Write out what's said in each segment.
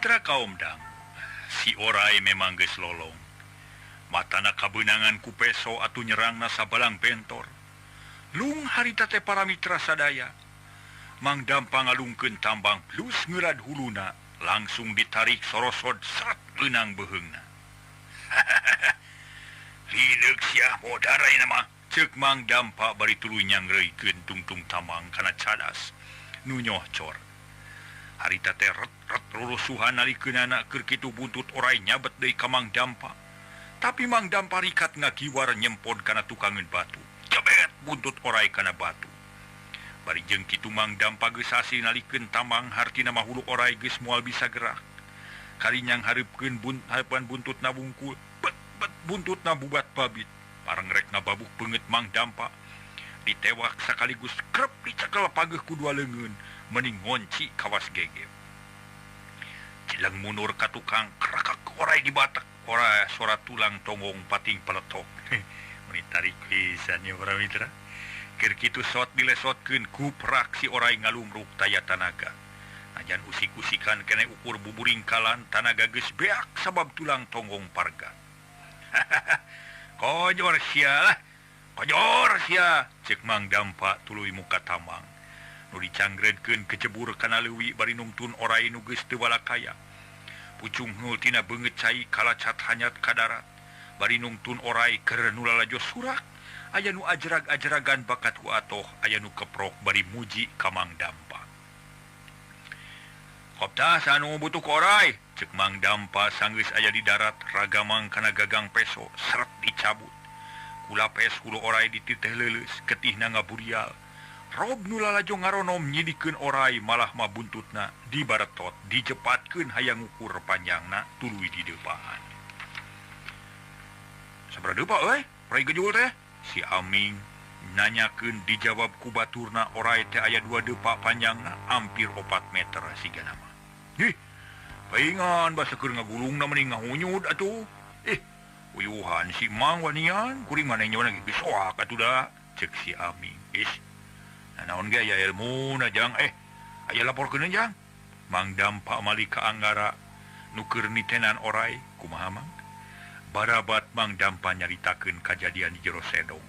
Mitra kaum dang, si orai memang geus lolong. Matana kabeunangan ku peso atuh nyerangna sabalang bentor. Lung harita teh para mitra sadaya. Mang Dampa ngalungkeun tambang plus ngeurad huluna, langsung ditarik sorosod sat beunang beuheungna. Lileuk sia modar ayeuna mah. Ceuk Mang Dampa bari tuluy nyangreuikeun tungtung tamang kana cadas nu nyohcor. Harita teh ret-ret rurusuhan nalikeunana keur kitu buntut orai nyabet deui ka Mang Dampa. Tapi Mang Dampa rikat ngagiwar nyempod kana tukangeun batu. Jebet buntut orai kana batu. Bari jeung kitu Mang Dampa geus sasi nalikeun tamang hartina mah hulu orai geus moal bisa gerak. Karinyang hareupkeun hareupan buntutna wungkul, bet bet buntutna bubat babit. Pareng rek ngababuk beungeut Mang Dampa. Ditewak sakaligus krep dicekel pageuh ku dua leungeun. Mending ngonci kawas gegep. Cileng mundur ka tukang, kerakak orai dibatak, orai sora tulang tonggong pating peletok. Meni tarik pisan ya para mitra. Keur kitu sot dilesotkeun ku prak si orai ngalumruk taya tanaga. Najan usik-usikan kene ukur buburingkalan tanaga geus beak sabab tulang tonggong parga. Kojor sia lah. Kojor sia, ceuk Mang Dampa tuluy muka tamang. Nu dicanggredkeun kecebur kana leuwi bari nungtun orai nu geus teu walakaya. Pucung heul tina beungeut cai kalacat hanyat ka darat. Bari nungtun orai keur nu lalajo surak, aya nu ajrag-ajragan bakat ku atoh, aya nu keprok bari muji ka Mang Dampa. Koptah anu butuh ku orai, ceuk Mang Dampa sanggeus aya di darat ragamang kana gagang peso seret dicabut. Kulapes hulu orai dititeh leuleus, getihna ngaburial. Rob nu lalajo ngaronom nyidikeun orai malah mah buntutna dibaretot dijepatkeun hayang ngukur panjangna tuluy di depan. Sabaraha depa euy, orai gejul teh? Si Aming nanyakeun dijawab ku baturna orai teh aya 2 depa panjangna hampir 4 meter sigana mah. Hih, paingan basa keur ngagulungna mending ngahunyud atuh. Uyuhan si Mang wanian kuring maneh nyawa geus soak atuh da, ceuk si Aming. Is naon ge aya ilmuna jang, aya laporkeun jang. Mang Dampa malika Anggara nu keur nitenan orai kumaha Mang? Barabat Mang Dampa nyaritakeun kajadian di jero sedong.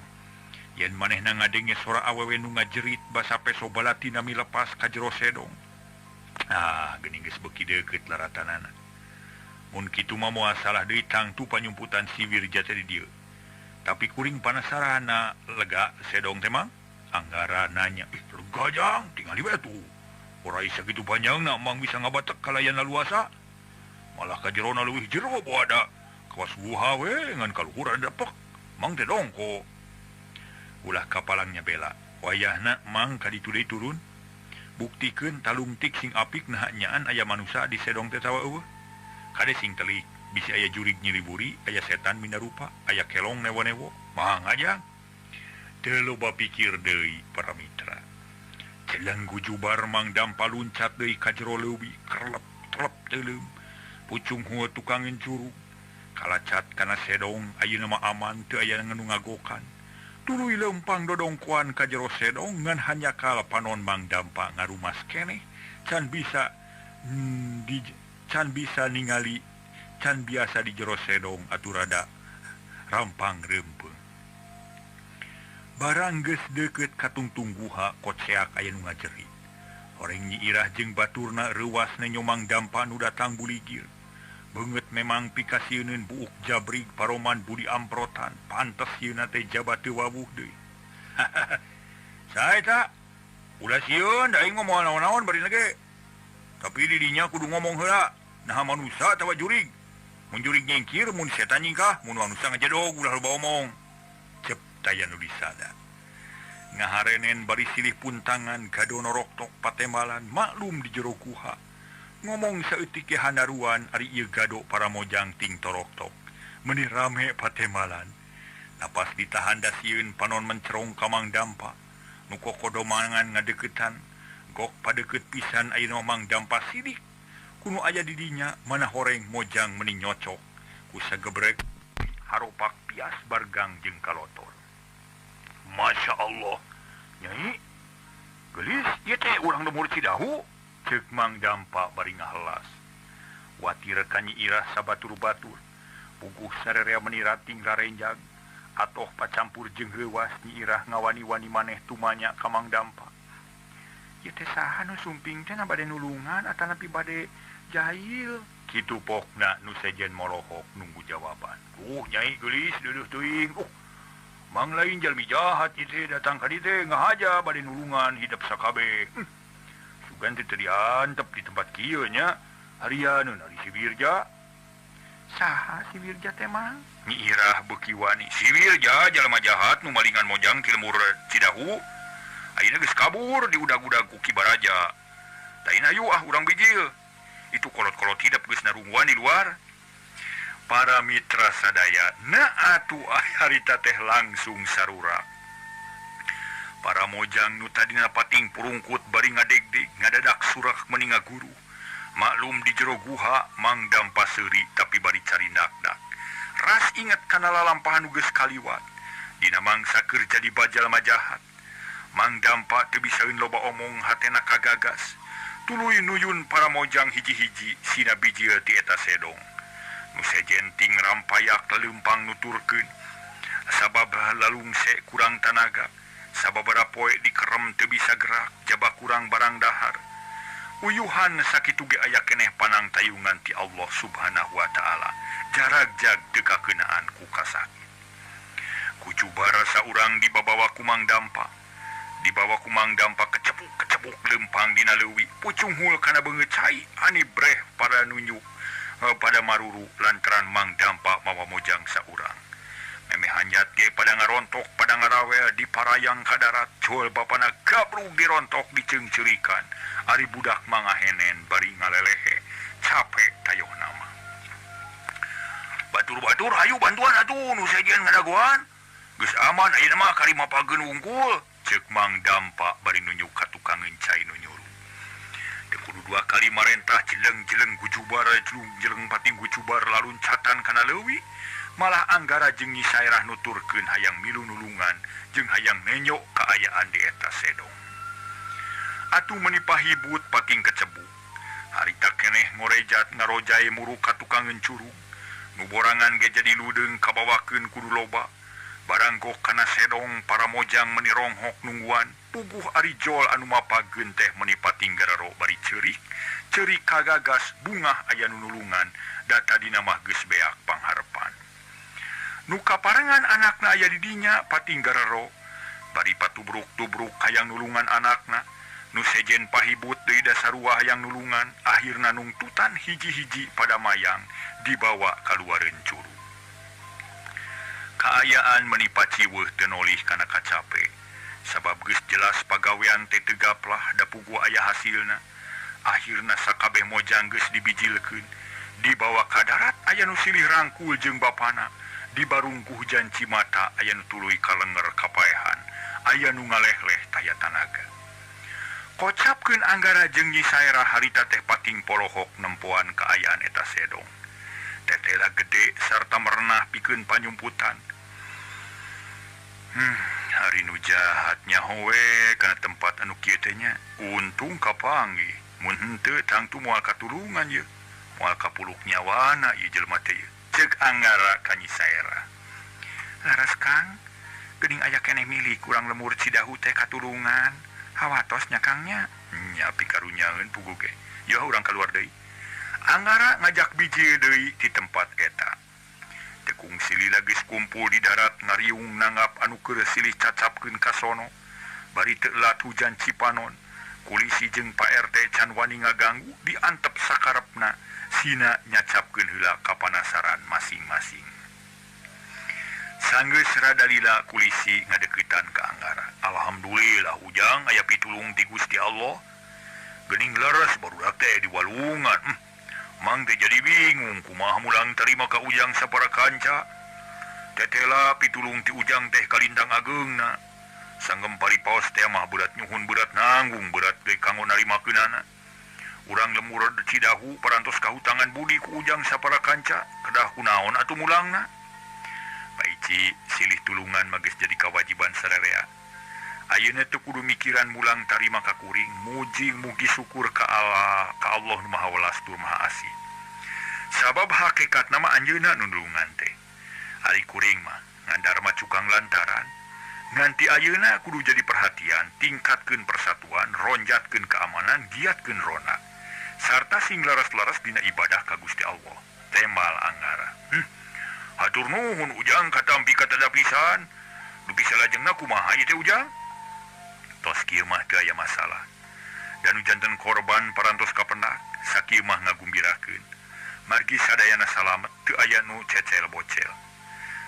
Yen manehna ngadenge sora awewe nu ngajerit basa peso balatina milepas ka jero sedong. Ah, geuning geus beuki deukeut laratanana. Mun kitu mah moal salah deui tangtu panyumputan si Wirja teh di dieu. Tapi kuring panasarana lega sedong teh Mang. Anggara nanya, lega jang, tingali we atuh. Orai sakitu panjangna Mang bisa ngabatek kalayan laluasa. Malah ka jerona leuwih jero boada. Kawas guha we ngan kaluhuran dapek. Mang teh dongko. Ulah kapalangnya bela. Wayahna Mang ka ditu deui turun. Buktikeun talungtik sing apik naha nyaan aya manusa di sedong teh tawa eueuh. Kade sing telik, bisi aya jurig nyiliburi, aya setan minarupa, aya kelong newo-newo. Mang aja. Teu loba pikir deui para mitra. Celeng gujubar Mang Dampa luncat deui ka jero leuwi, kerlep telep teuleum. Pucung heueuh tukangeun curug. Kalacat kana sedong ayeuna mah aman teu aya nu ngagokan. Tuluy leumpang dodongkoan ka jero sedong ngan hanyakal panon Mang Dampa ngarumas keneh can bisa can bisa ningali can biasa di jero sedong atuh rada rampang reumpeuh. Barang geus deukeut ka tungtung guha koceak aya nu ngajerit. Horeng Nyi Irah jeung baturna reuwas nenyo Mang Dampa nu datang buligir. Beungeut memang pikasieuneun buuk jabrig paroman budi amprotan, pantes sieuna teh jaba teu wawuh deui. Sae ta? Ulah sieun da aing mah moal naon-naon bari ge. Tapi di dinya kudu ngomong heula, naha manusa atawa jurig. Mun jurig nyengkir, mun setan nyingkah, mun manusa ngajedog ulah loba omong. Cep taya nu disada. Ngaharenen bari silih puntangan gado noroktok patembalan maklum di jero guha. Ngomong saeutik ge hanaruan ari ieu gado paramojang ting toroktok. Meuni rame patembalan. Napas ditahan dasieun panon mencerong ka Mang Dampa. Nu kokodomangan ngadeuketan, gok padeukeut pisan ayeuna Mang Dampa sidik. Kuno aya di dinya mana horeng mojang meuni nyocok. Ku sagebrek haropak pias bargang jeung kalotor. Masya Allah, Nyai, gelis ieu teh urang lembur Cidahu. Ceuk Mang Dampa bari ngahelas. Watir ka Nyi Irah sabatur-batur. Puguh sarerea meni rating rarenjag. Atoh pacampur jeung reuwas Nyi Irah ngawani-wani maneh tumanya ka Mang Dampa. Ieu teh saha nu sumping teh na bade nulungan atanapi bade jahil. Kitu pokna nu sejen molohok nunggu jawaban. Nyai geulis deuduh teuing. Mang lain jalmi jahat ieu teh datang ka dieu teh ngahaja bade nulungan hidep sakabeh. Sugan teh teu diantep di tempat kieu nya. Harianeun ari si Wirja. Saha si Wirja teh Mang? Nyi Irah beuki wani. Si Wirja jalma jahat nu malingan mojang ti lembur Cidahu. Ayeuna geus kabur diudag-udag ku Ki Baraja. Lain ayu ah urang bijil. Itu kolot-kolot hidep geus narungguan di luar. Para mitra sadaya na atuh harita teh langsung sarurak. Para mojang nu tadina pating purungkut bari ngadegdeg ngadadak surak meni ngaguru. Maklum di jero guha Mang Dampa seuri tapi bari carindak-dak. Ras inget kana lalampahan nu geus kaliwat. Dina mangsa keur jadi bajalma jahat. Mang Dampa teu bisaeun loba omong hatena kagagas. Tuluy nuyun para mojang hiji-hiji sina bijil ti eta sedong. Nu sejen ting rampayak leumpang nuturkeun. Sabab lalungse kurang tanaga. Sababaraha poe dikerem teu bisa gerak jaba kurang barang dahar. Uyuhan sakitu ge aya keneh panang tayungan ti Allah Subhanahu wa taala. Jaragjag teu kakeunaan ku kasakit. Kucuba rasa urang dibabawa ku Mang Dampa. Dibawa ku Mang Dampa kecepuk-kecepuk lempang dina leuwi, pucunghul kana beungeut cai ani breh pada nunjuk pada maruru lantaran Mang Dampa mawa mojang saurang. Memeh hanjat ge pada ngarontok pada ngarawel di parayang ka darat jol bapana gabrug dirontok diceungceurikan. Ari budak mangahenen bari ngalelehe capek tayoh nama. Batur-batur hayu bantuan atuh nu sejen ngadagoan. Geus aman ayeuna mah karima pageun wungkul. Ceuk Mang Dampa bari nunjuk ka tukangeun cai nu nyuruh. Teu kudu dua kali marentah jeleng-jeleng gujubar jeleng pating gujubar laluncatan kana leuwi. Malah Anggara jeung Nyi Sairah nuturkeun hayang milu nulungan jeung hayang nenyok kaayaan di eta sedong. Atuh meni pahibut pating kecebuk. Harita keneh ngorejat ngarojai muruk ka tukangeun curug. Nu borangan ge jadi ludeung kabawakeun kudu loba. Barangkok kana sedong para mojang meni ronghok nungguan. Puguh ari jol anu mapageun teh meni pating gararo bari ceurik. Ceurik kagagas bungah aya nu nulungan data dina mah geus beak pangharepan. Nu kaparengan anakna aya di dinya pating gararo bari patubruk-tubruk hayang nulungan anakna. Nu sejen pahibut deui dasarua hayang nulungan akhirna nungtutan hiji-hiji pada mayang dibawa kaluareun curug. Kaayaan meni paciweuh teu nolih kana kacape. Sabab geus jelas pagawean teh teu gaplah da puguh aya hasilna. Akhirna sakabeh mojang geus dibijilkeun dibawa ka darat aya nu silih rangkul jeung bapana. Dibarungkuh janci mata aya nu tuluy kalenger kapaehan aya nu ngalehleh taya tanaga. Kocapkeun Anggara jeung Nyi Sairah harita teh pating polohok nempoan kaayaan eta sedong. Tetela gede sarta merenah pikeun panyumputan. Hari nu jahat nyaho we kana tempat anu kieu teh nya. Untung kapanggih, mun henteu tangtu moal katulungan ye. Moal kapuluk nyawana ieu jelema teh ye. Ceuk Anggara ka Nyi Sairah. Laras Kang, geuning aya keneh milik kurang lemur Cidahu teh katulungan. Hawatos nya Kang nya. Nya pikarunyaeun puguh ge. Yeuh urang kaluar deui. Anggara ngajak biji deui di tempat eta. Tekung silila geus kumpul di darat ngariung nanggap anu keur silih cacapkeun ka sono. Bari teu lat hujan cipanon. Kulisi jeung Pak RT can wani ngaganggu diantep sakarepna. Sina nyacapkeun heula kapanasaran masing-masing. Sanggeus radalila kulisi ngadeuketan ka Anggara. Alhamdulillah ujang aya pitulung ti Gusti Allah. Geuning leres barudak teh di walungan. Mang teh jadi bingung kumaha mulang tarima ka ujang sapara kanca. Tetela pitulung ti ujang teh kalintang ageungna. Sanggem paripaos teh mah berat nyuhun berat nanggung berat ge kanggo narimakeunana. Urang lemur Cidahu parantos kahutangan budi ku ujang sapara kanca. Kedah kunaon atuh mulangna. Paici silih tulungan mah geus jadi kawajiban sararea. Ayeuna teu kudu mikiran mulang tarima ka kuring, muji mugi syukur ka Allah, ka Allah nu Maha Welas tur Maha Asih. Sabab hakikat nama anjeunna nu nulungan teh. Ari kuring mah ngandarma cukang lantaran. Nganti ayeuna kudu jadi perhatian, tingkatkeun persatuan, ronjatkeun keamanan, giatkeun rona. Sarta sing laras-laras dina ibadah ka Gusti Allah. Temal Anggara. Hatur nuhun Ujang katampi katada pisan. Dupi salajengna kumaha ieu teh Ujang? Tos kieu mah teu aya masalah. Dan janten korban parantos kapenak, sakieu mah ngagumbirakeun. Margi sadayana salamet teu aya nu cecel bocel.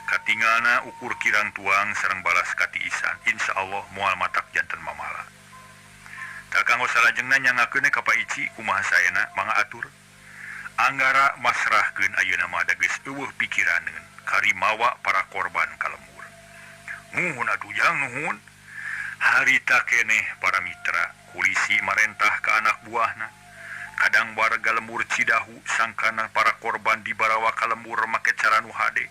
Katingalna ukur kirang tuang sareng balas katiisan, insyaallah moal matak janten mamala. Tak kanggo salajengna nyangakeun ka Pak Ici kumaha saena mangga atur. Anggara masrahkeun ayeuna mah da geus eueuh pikiraneun karimawa para korban ka lembur. Nuhun atuh Jang nuhun. Harita keneh para mitra, kulisi marentah ka anak buahna. Kadang warga lembur Cidahu sangkana para korban dibarawa ka lembur make cara nu hade.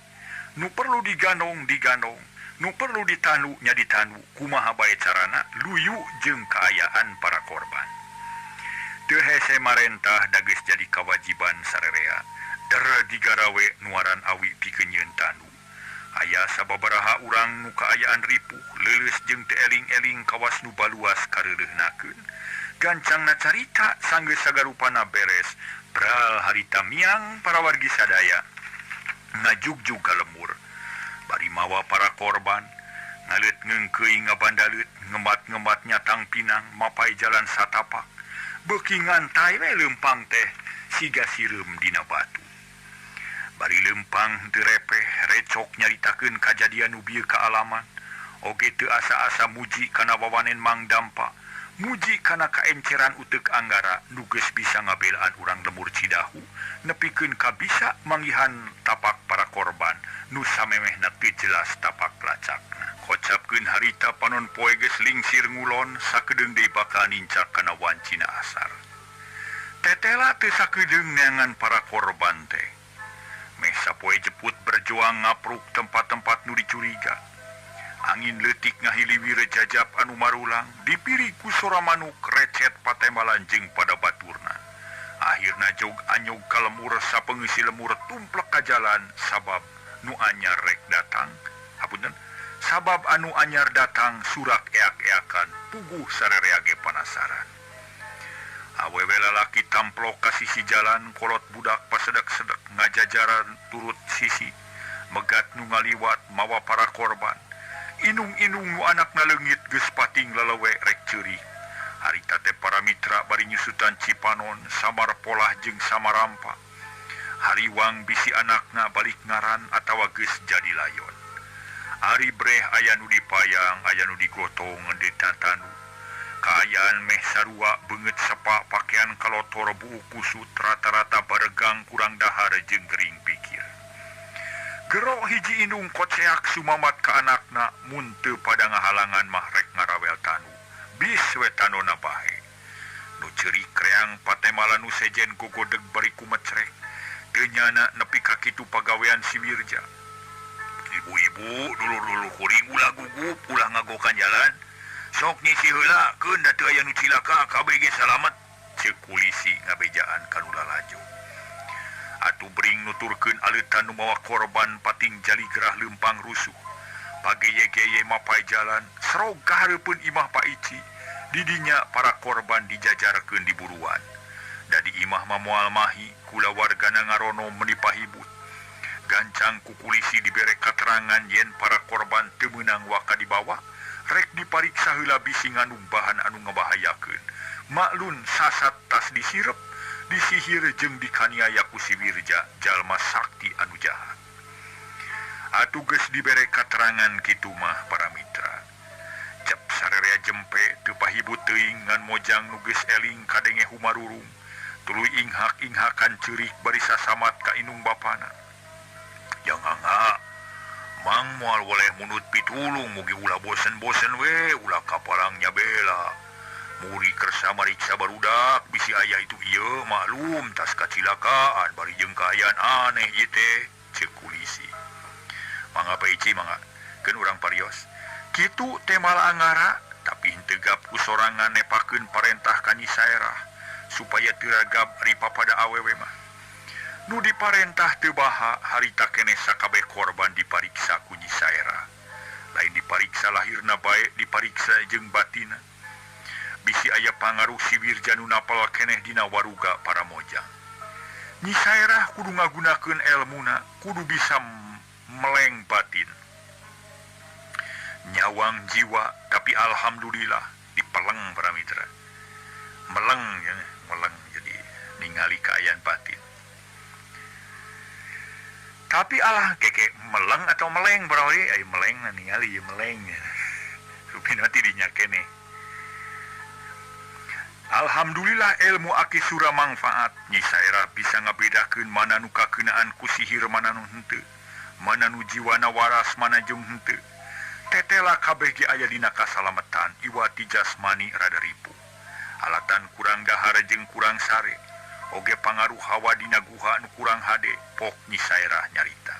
Nu perlu diganong diganong, nu perlu ditanu nya ditanu, kumaha bae carana luyu jeung kaayaan para korban. Teu hese marentah da geus jadi kawajiban sarerea. Der digarawe nuaran awi pikeun nyieun tanu. Aya sababaraha urang nu kaayaan ripuh, leuleus jeung teu eling-eling kawas nu baluas kareuleuhnakeun. Gancangna carita sanggeus sagarupana beres, bral harita miang para wargi sadaya. Ngajugjug ka lembur. Bari mawa para korban, ngaleut ngeungkeuy ngabandaleut, ngembat-ngembat nyatang pinang, mapai jalan satapak. Beuki ngantai we leumpang teh siga sireum dina batu. Bari leumpang teu repeh, recok nyaritakeun kajadian nu bieu kaalaman. Oge teu asa-asa muji kana wawanen Mang Dampa, muji kana kaenceran uteuk Anggara nu geus bisa ngabelaan urang lembur Cidahu, nepikeun ka bisa manggihan tapak para korban nu samemehna teu jelas tapak lacakna. Kocapkeun harita panon poe geus lingsir ngulon sakedeung deui bakal nincak kana wancina asar. Tetela teu sakedeung neangan para korban teh. Meh sapoe jeput berjuang ngapruk tempat-tempat nu dicuriga. Angin leutik ngahiliwir jajap anu marulang, dipiri ku sora manuk recet patembalan jeung pada baturna. Akhirna jog anyog ka lemur sapeungisi lemur tumplek ka jalan sabab nu anyar rek datang. Hapunten, sabab anu anyar datang surak eak-eakan puguh sarerea ge panasaran. Awewe lalaki tamplok ka sisi jalan, kolot budak pasedek-sedek ngajajaran turut sisi, megat nu ngaliwat mawa para korban. Inung-inung nu anakna leungit geus pating lelewe rek ceurik. Harita teh para mitra bari nyusutan Cipanon, samar polah jeung samarampa. Hariwang bisi anakna balik ngaran atawa geus jadi layon. Ari breh aya nu dipayang, aya nu digotong ditatanu. Kaayaan meh sarua beungeut sepak pakaian kalotor buuk kusut rata-rata baregang kurang dahar jeung gering pikir. Gero hiji indung koceak sumamat ka anakna mun teu pada ngahalangan mah rek ngarawel tanu. Bis we tanona bae. Nu ceurik kreang patemala nu sejen gogodeg bari kumecrek. Teu nyana nepi ka kitu pagawean si Wirja. Ibu-ibu dulur-dulur kuring ulah gugup ulah ngagokan jalan. Sok ngisi heula keun da teu aya nu cilaka kabeh ge salamet. Ceuk kulisi ngabejaan ka nu lalajo. Atuh bring nuturkeun aleutan nu mawa korban pating jaligrah leumpang rusuh. Pageye-geye mapai jalan, serog ka hareupeun imah Pak Ici. Didinya para korban dijajarkeun di buruan. Da di imah mah moal mahi, kulawargana ngarono meuni pahibut. Gancang ku kulisi dibere katerangan yen para korban teu meunang waka dibawa, rek dipariksa heula bisi ngandung bahan anu ngabahayakeun. Maklun sasat tas disirep, disihir jeung dikaniaya ku si Wirja jalma sakti anu jahat. Atuh geus dibere katerangan kitu mah para mitra. Cep sarerea jempe teu pahibut teuing ngan mojang nu geus eling kadenge humarurung. Tuluy inghak-inghakan ceurik bari sasamat ka indung bapana. Jangan Mang moal woleh munut pitulung mugi ulah bosen-bosen we ulah kapalang nyabela. Muri kersa mariksa barudak bisi aya itu ieu maklum tas kacilakaan bari jeung kaayaan aneh ieu teh ceuk kulisi. Mangga Pak Ici mangga keun urang parios. Kitu teh malah Anggara tapi henteu gap ku sorangan nepakeun parentah ka Nyi Saerah supaya teu ragap ripa pada awewe mah. Nu diparentah teu baha harita keneh sakabeh korban dipariksa ku Nyi Saerah. Lain dipariksa lahirna bae dipariksa jeung batina. Bisi aya pangaruh si Wirja nu napal keneh dina waruga para mojang. Nyi Saerah kudu ngagunakeun elmuna, kudu bisa meleng batin. Nyawang jiwa tapi alhamdulillah dipeleng para mitra. Meleng ya, meleng jadi ningali kaayaan batin. Tapi alah keke meleng atau meleng bro, ai meleng ningali meleng. Rupina tidinya keneh. Alhamdulillah ilmu Aki Sura mangfaat. Nyi Saerah bisa ngabedakeun mana nu kakeunaan ku sihir mana nu henteu, mana nu jiwana waras mana jeung henteu. Tetela kabeh ge aya dina kasalametan iwati jasmani rada ripuh. Alatan kurang dahar jeung kurang sare. Oge pangaruh hawa dina guha nu kurang hade pok Nyi Saerah nyarita.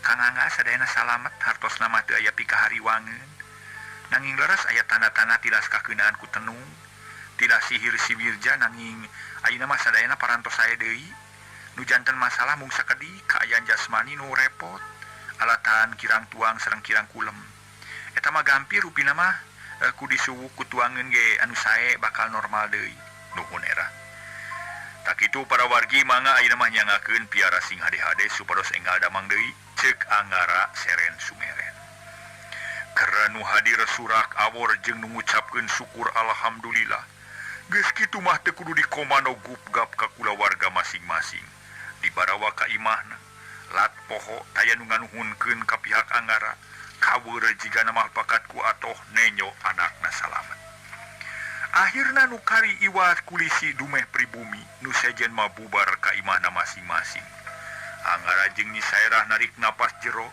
Kang Angga sadayana salamet hartosna mah teu aya pikahariwangeun. Nanging leres aya tanda-tanda tilas kakeunaan ku tenung, tilas sihir si Wirja nanging ayeuna mah sadayana parantos sae deui. Nu janten masalah mung sakedik kaayaan jasmani nu repot, alatan kirang tuang sareng kirang kulem. Eta mah gampir rupina mah ku disuwuk ku tuangeun ge anu sae bakal normal deui. Nuhun era. Tak kitu para wargi mangga ayeuna mah nyangakeun piara sing hade-hade supados enggal damang deui ceuk Anggara seren sumeren. Karena nu hadir surak awor jeung nu ngucapkeun syukur alhamdulillah. Geus kitu mah teu kudu dikomando gupgap ka kulawarga masing-masing. Dibarawa ka imahna. Lat poho taya nu nganuhunkeun ka pihak Anggara. Kaweur jigana mah bakat ku atoh nenyo anakna salamet. Akhirna nu kari iwat kulisi dumeh pribumi nu sejen mah bubar ka imahna masing-masing. Anggara jeung Nyi Saerah narik napas jero.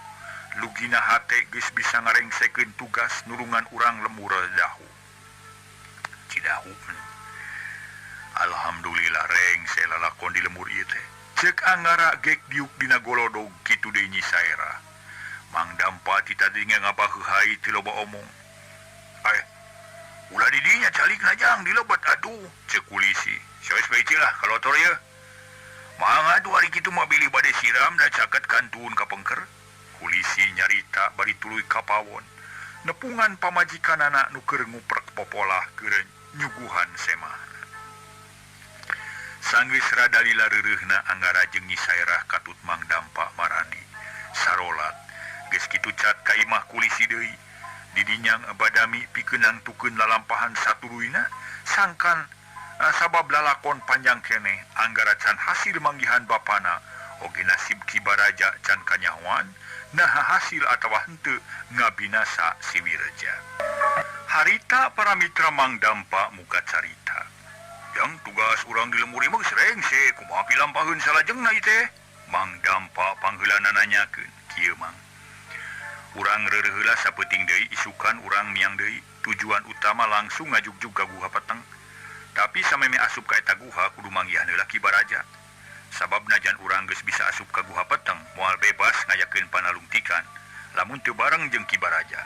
Lugina hate geus bisa ngarengsekeun tugas nulungan urang lembur dahu. Cidahu. Alhamdulillah rengse lalakon di lembur ieu teh. Ceuk Anggara gek diuk dina golodog kitu deui Nyi Saerah. Mang Dampa ti tadi ngabaheuhai teu loba omong. Ay, ulah di dinya calik najang di lebat aduh ceuk kulisi. Saeus bae lah kalotor ieu. Mangga atuh ari kitu mah bilih bade siram da caket kantun ka pengker. Kulisi nyarita bari tuluy ka pawon. Nepungan pamajikanana nu keur nguprek popolah keur nyuguhan semahna. Sanggeus rada lila reureuhna Anggara jeung Nyi Saerah katut Mang Dampa marani sarolat. Geus kitu cat ka imah kulisi deui. Didinyang badami pikeun nangtukeun lalampahan satuluyna sangkan sabab lalakon panjang keneh Anggara can hasil manggihan bapana oge nasib Ki Baraja can kanyahoan naha hasil atawa henteu ngabinasa si Wirja. Harita para mitra Mang Dampa muka carita. Yang tugas urang di lembur mah geus rengse kumaha pilampaheun salajengna ieu teh? Mang Dampa pangheulana nanyakeun kieu Mang. Urang reureuh heula sapeuting deui isukan urang miang deui tujuan utama langsung ngajugjug ka guha peteng. Tapi sameme asup ka eta guha kudu manggihan heula Ki Baraja. Sabab najan urang geus bisa asup ka guha peteng moal bebas ngayakeun panalungtikan lamun teu bareng jeung Ki Baraja.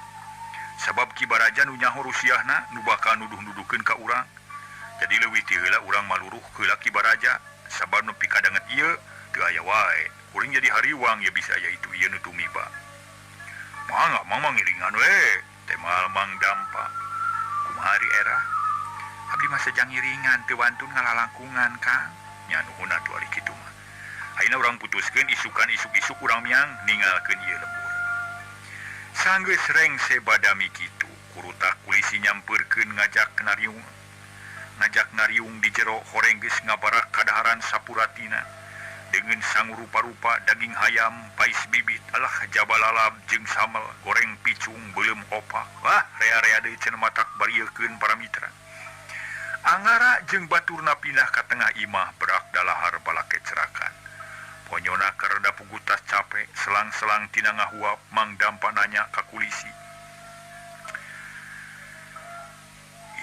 Sabab Ki Baraja nu nyaho rusiahna nu bakal nuduh-nuduhkeun ka urang. Jadi leuwih ti heula urang maluruh heula Ki Baraja sabab nu pikadanget ieu teu aya wae. Kuring jadi hariwang ya bisa aya itu ieu nu tumiba. Mangga mang ngiringan we temal Mang Dampa. Kumaha ari era? Abdi mah sejang ngiringan teu wantun ngalalangkungan Kang. Nya nuhun atuh ari kitu mah. Ayeuna urang putuskeun isukan isuk-isuk urang miang ningalkeun ieu lembur. Sanggeus rengse badami kitu, kurutak kulisi nyampeurkeun ngajak nariung. Ngajak nariung di jero horeng geus ngabarak kadaharan sapuratina. Dengan sangu rupa-rupa daging hayam, pais bibit, alah jabalalab jeung samel, goreng picung, beuleum opak. Wah, rea-rea deui cenah matak bariekeun para mitra. Anggara jeung baturna pindah ka tengah imah berak dalahar balake cerakan. Ponyona kareda pugutas capek, selang-selang tina ngahuap Mang Dampa nanya ka kulisi.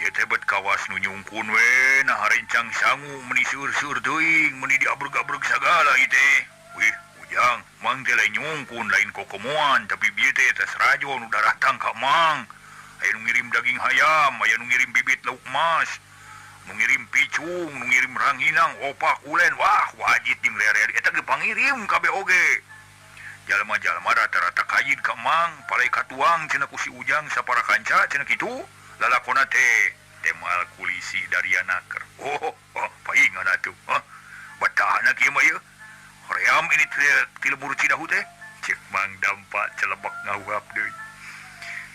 Ieu teh bet kawas nu nyungkun we, nah rencang sangu meuni seur-seur teuing, meuni diabreg-abreg sagala ieu teh. Wih, ujang, Mang teh lain nyungkun, lain kokomoan, tapi bieu teh tas rajo nu daratang ka Mang. Aya nu ngirim daging hayam, aya nu ngirim bibit lauk emas. Nu ngirim picung, nu ngirim ranginang, opak ulen, wah wajit di melerer eta ge pangirim kabeh oge. Jalma-jalma rata-rata kayid ka Mang, palai katuang cenah ku si Ujang sapara kanca cenah kitu. Lalakona teh temal kulisi dari anaker. Oh, oh paingan atuh. Hah? Betahna kieu mah ieu. Hoream ini ti lembur Cidahu teh. Cek Mang Dampa celebek ngahuap deui.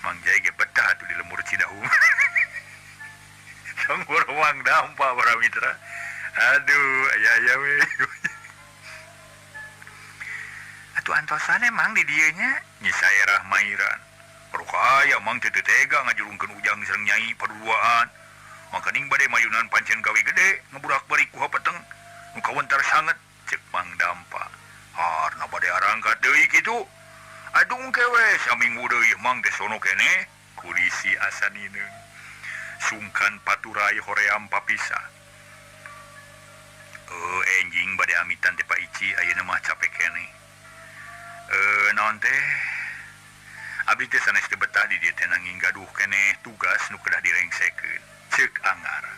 Mang Jai ge betah atuh di lembur Cidahu. Tong Mang Dampa para mitra. Aduh, aya-aya we. Atuh antosan emang di dieu nya Nyi Saerah Mairan. Rukaya mang teu tega ngajurungkeun Ujang sareng Nyai paduduaan. Makaning bade mayunan pancen gawe gede ngeburak bari ku hapeteng. Nu kawentar sanget cek Mang Dampa. Harna bade arangkat deui kitu. Aduh engke we saminggu deui mang teh sono keneh. Kulisi asa nineung. Sungkan paturai hoream papisah. Enjing bade amitan teh Pak Ici ayeuna mah capek keneh. Naon teh? Abdi teh sanes teu betah di dieu teh nanging gaduh keneh tugas nu kedah direngsekeun. Ceuk Angara.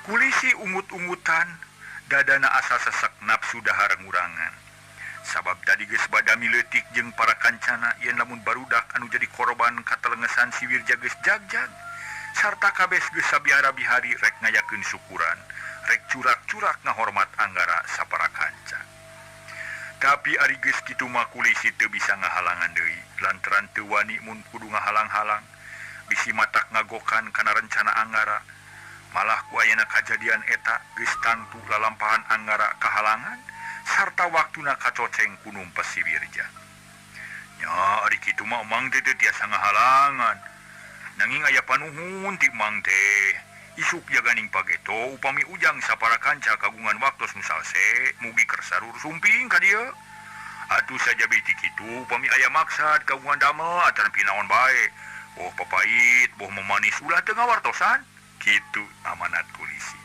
Kulisi ungut-ungutan, dadana asa sesek nafsu dahar ngurangan. Sabab tadi geus badami leutik jeung para kancana yen lamun barudak anu jadi korban katelengesan si Wirja geus jagjag. Sarta kabeh geus sabiara bihari rek ngayakeun syukuran, rek curak-curak ngahormat Anggara sapara kanca. Tapi ari geus kitu mah kulisi teu bisa ngahalangan deui, lantaran teu wani mun kudu ngahalang-halang, bisi matak ngagokan kana rencana Anggara. Malah ku ayana kajadian eta geus tangtu lalampahan Anggara kahalangan sarta waktuna kacoceng ku numpes si Wirja. Nya ari kitu mah Mang teh teu tiasa ngahalangan. Nanging aya panuhun ti Mang teh. Isuk jaganing pageto upami Ujang sapara kanca kagungan waktos nu salse mugi kersarur sumping ka dieu. Atuh saja biti kitu upami aya maksad kagungan damel ataran pinaon bae. Boh papait, boh memanis ulah teu ngawartosan. Kitu amanat polisi.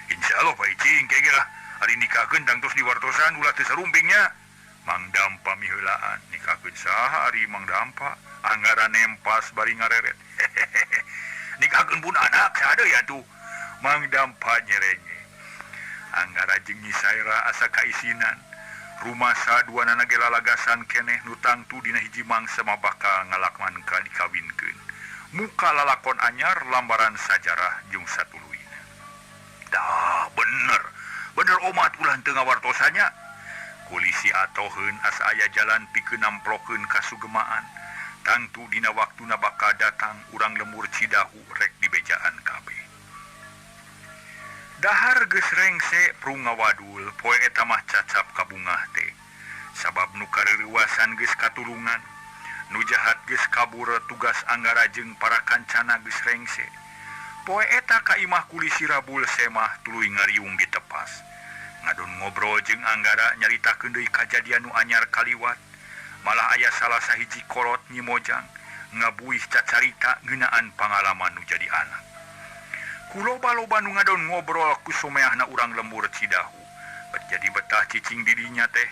Insyaallah Pak Icing ke ge lah. Ari nikahkeun tangtos diwartosan ulah teu sarumpingnya. Mang Dampa miheulaan nikahkeun saha ari Mang Dampa Anggara nempas bari ngareret. Nikahkeun pun anak saha deui atuh. Mang Dampa nyerenge. Anggara jeung Nyi Saera asa kaisinan. Rumasa duanana ge lalagasan keneh nu tangtu dina hiji mangsa mah bakal ngalakman ka dikawinkeun. Muka lalakon anyar lambaran sajarah jeung satuluyna. Dah bener. Bener omat ulah teu ngawartosannya. Kulisi atoheun asa aya jalan pikeun namplokeun kasugemaan. Tangtu dina waktuna bakal datang urang lembur Cidahu rek dibejaan kabeh. Dahar geus rengse prung ngawadul poe eta mah cacap kabungah teh. Sabab nu kareuwasan geus katulungan, nu jahat geus kabur tugas Anggara jeung para kancana geus rengse. Poe eta ka imah kulisi Rabul Semah tuluy ngariung ditepas. Ngadon ngobrol jeung Anggara nyaritakeun deui kajadian nu anyar kaliwat. Malah aya salah sahiji kolot Nyi Mojang ngabuih cacarita ngeunaan pangalaman nu jadi anak. Kuloba-loba nu ngadon ngobrol ku someahna urang lembur Cidahu. Bet jadi betah cicing dirinya teh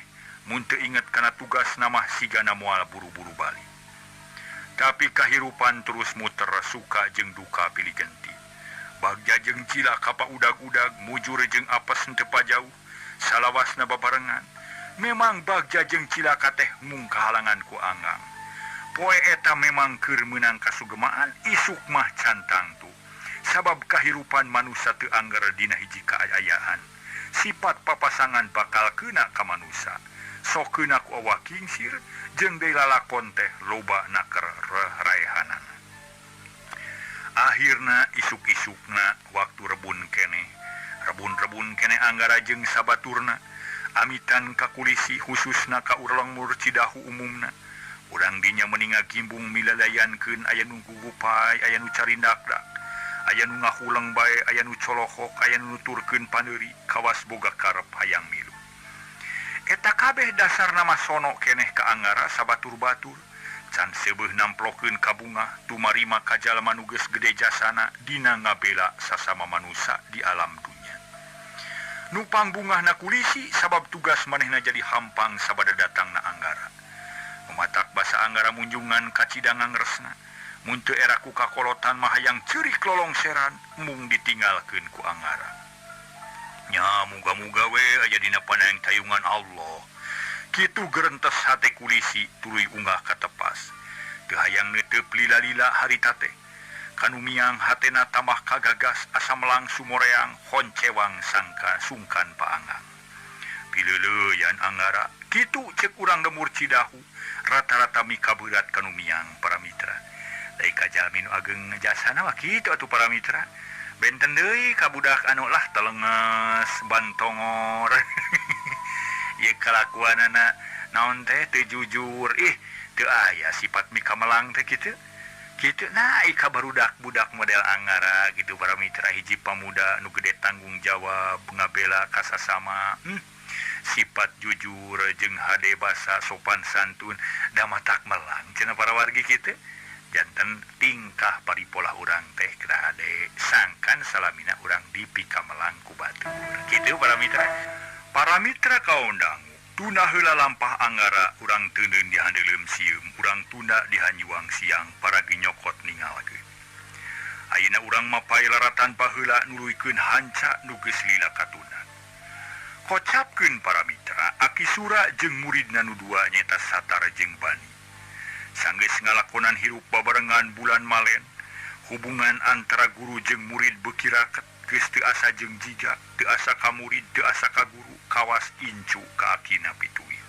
mun teu inget kana tugas namah sigana moal buru-buru balik. Tapi kahirupan terus muter suka jeung duka pilih genti. Bagja jeung cilaka pa udag-udag mujur jeung apes henteu pajauh salawasna babarengan. Memang bagja jeung cilaka teh mung kahalangan ku Anggang. Poe eta memang keur meunang kasugemaan isuk mah can tangtu. Sabab kahirupan manusa teu angger dina hiji kaayaan. Sifat papasangan bakal keuna ka manusa. Sok keuna ku awak kingsir jeung deui lalakon teh loba naker reraehanan. Akhirna isuk-isukna waktu rebun keneh. Rebun-rebun keneh Anggara jeung sabaturna. Amitan ka kulisi khususna ka urang lembur Cidahu umumna. Urang dinya meninga gimbung milalayankeun aya nu gugupai, aya nu carindakdak, aya nu ngahuleng bae, aya nu colohok, aya nu nuturkeun paneuri, kawas boga karep hayang milu. Eta kabeh dasarna mah sono keneh ka Anggara sabatur-batur. Can seubeuh namplokeun ka bungah, tumarima ka jalma nu geus gede jasana dina ngabela sasama manusa di alam dunya. Nupang bungahna kulisi sabab tugas manehna jadi hampang sabada datangna Anggara. Mematak basa Anggara munjungan ka Cidangang resna. Mun teu era ku kakolotan mah hayang ceurik lolongseran mung ditinggalkeun ku Anggara. Nya muga-muga we aya dina panayang tayungan Allah. Kitu gerentes hate kulisi tuluy unggah ka tepas. Teu hayang neuteup lila-lila harita teh. Kanumiang hatena tambah kagagas asa melang sumoreang honcewang sangka sungkan paangang. Pileuleuyan Anggara kitu cek urang lemur Cidahu rata-rata mikaberat kanumiang para mitra. Dai kajalmi nu ageng jasana mah kitu atuh para mitra. Benten deui ka budak anu lah telenges bantongor. Ieu kalakuanana naon teh teu jujur ih teu aya sifat mikamelang teh kitu. Kitu nah ika barudak budak model Anggara gitu para mitra hiji pamuda nu gede tanggung jawab ngabela kasasama. Sifat jujur jeung hade basa sopan santun da matak melang cenah para wargi kitu. Janten tingkah paripolah urang teh kedah hade sangkan salamina urang dipikamelang ku batur. Kitu para mitra. Para mitra kaondang tuna heula lampah Anggara urang teuneun di handeuleum sieum urang tunda di hanyuang siang paragi nyokot ningalkeun. Ayeuna urang mapay laratan baheula nuluykeun hanca nu geus lila katuna. Kocapkeun para mitra Aki Sura jeung muridna nu dua nyaeta Satar jeung Bani. Sanggeus ngalakonan hirup babarengan bulan malen, hubungan antara guru jeung murid beuki raket. Geus teu asa jeung jiga, teu asa ka murid, teu asa ka guru, kawas incu ka akina pituin.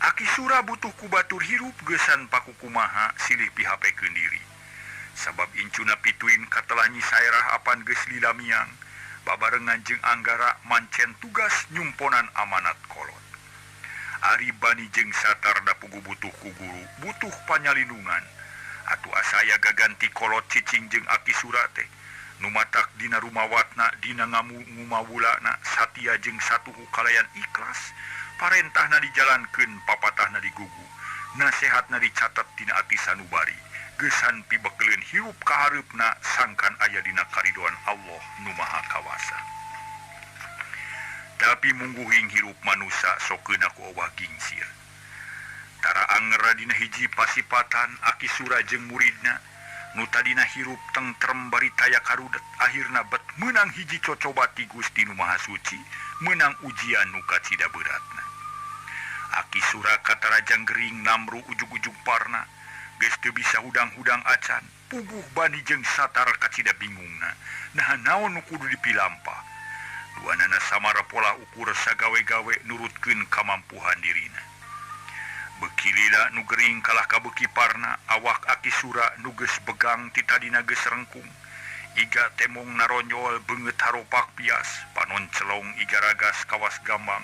Aki Sura butuh ku batur hirup geusan pakukumaha silih pihapekeun diri. Sabab incuna pituin katelah Nyi Saerah apan geus lila miang, babarengan jeung Anggara mancen tugas nyumponan amanat kolot. Ari Bani jeung Satar da pugu butuh ku guru, butuh panyalindungan. Atuh asaya gaganti kolot cicing jeung Aki Sura teh. Numatak dina rumawatna dina ngumawulana satia jeung satuhu kalayan ikhlas parentahna dijalankeun papatahna digugu nasehatna dicatet dina ati sanubari geusan pibekeleun hirup kahareupna sangkan aya dina karidoan Allah nu Maha Kawasa. Tapi mungguhing hirup manusa sokeuna ku owah gingsir. Tara angera dina hiji pasipatan Aki Sura jeung muridna nu tadina hirup tengtrem bari taya karudet akhirna bet meunang hiji cocoba ti Gusti nu Maha Suci meunang ujian nu kacida beratna. Aki Sura katarajang gering namru ujug-ujug parna geus teu bisa hudang-hudang acan puguh Bani jeung Satar kacida bingungna naha naon nu kudu dipilampah. Duanana samara pola ukur sagawe-gawe nurutkeun kamampuhan dirina. Beuki lila nu gering kalah ka beuki parna awak Aki Sura nu geus begang ti tadina geus rengkung iga temong naronyol beungeut haropak pias panon celong iga ragas kawas gambang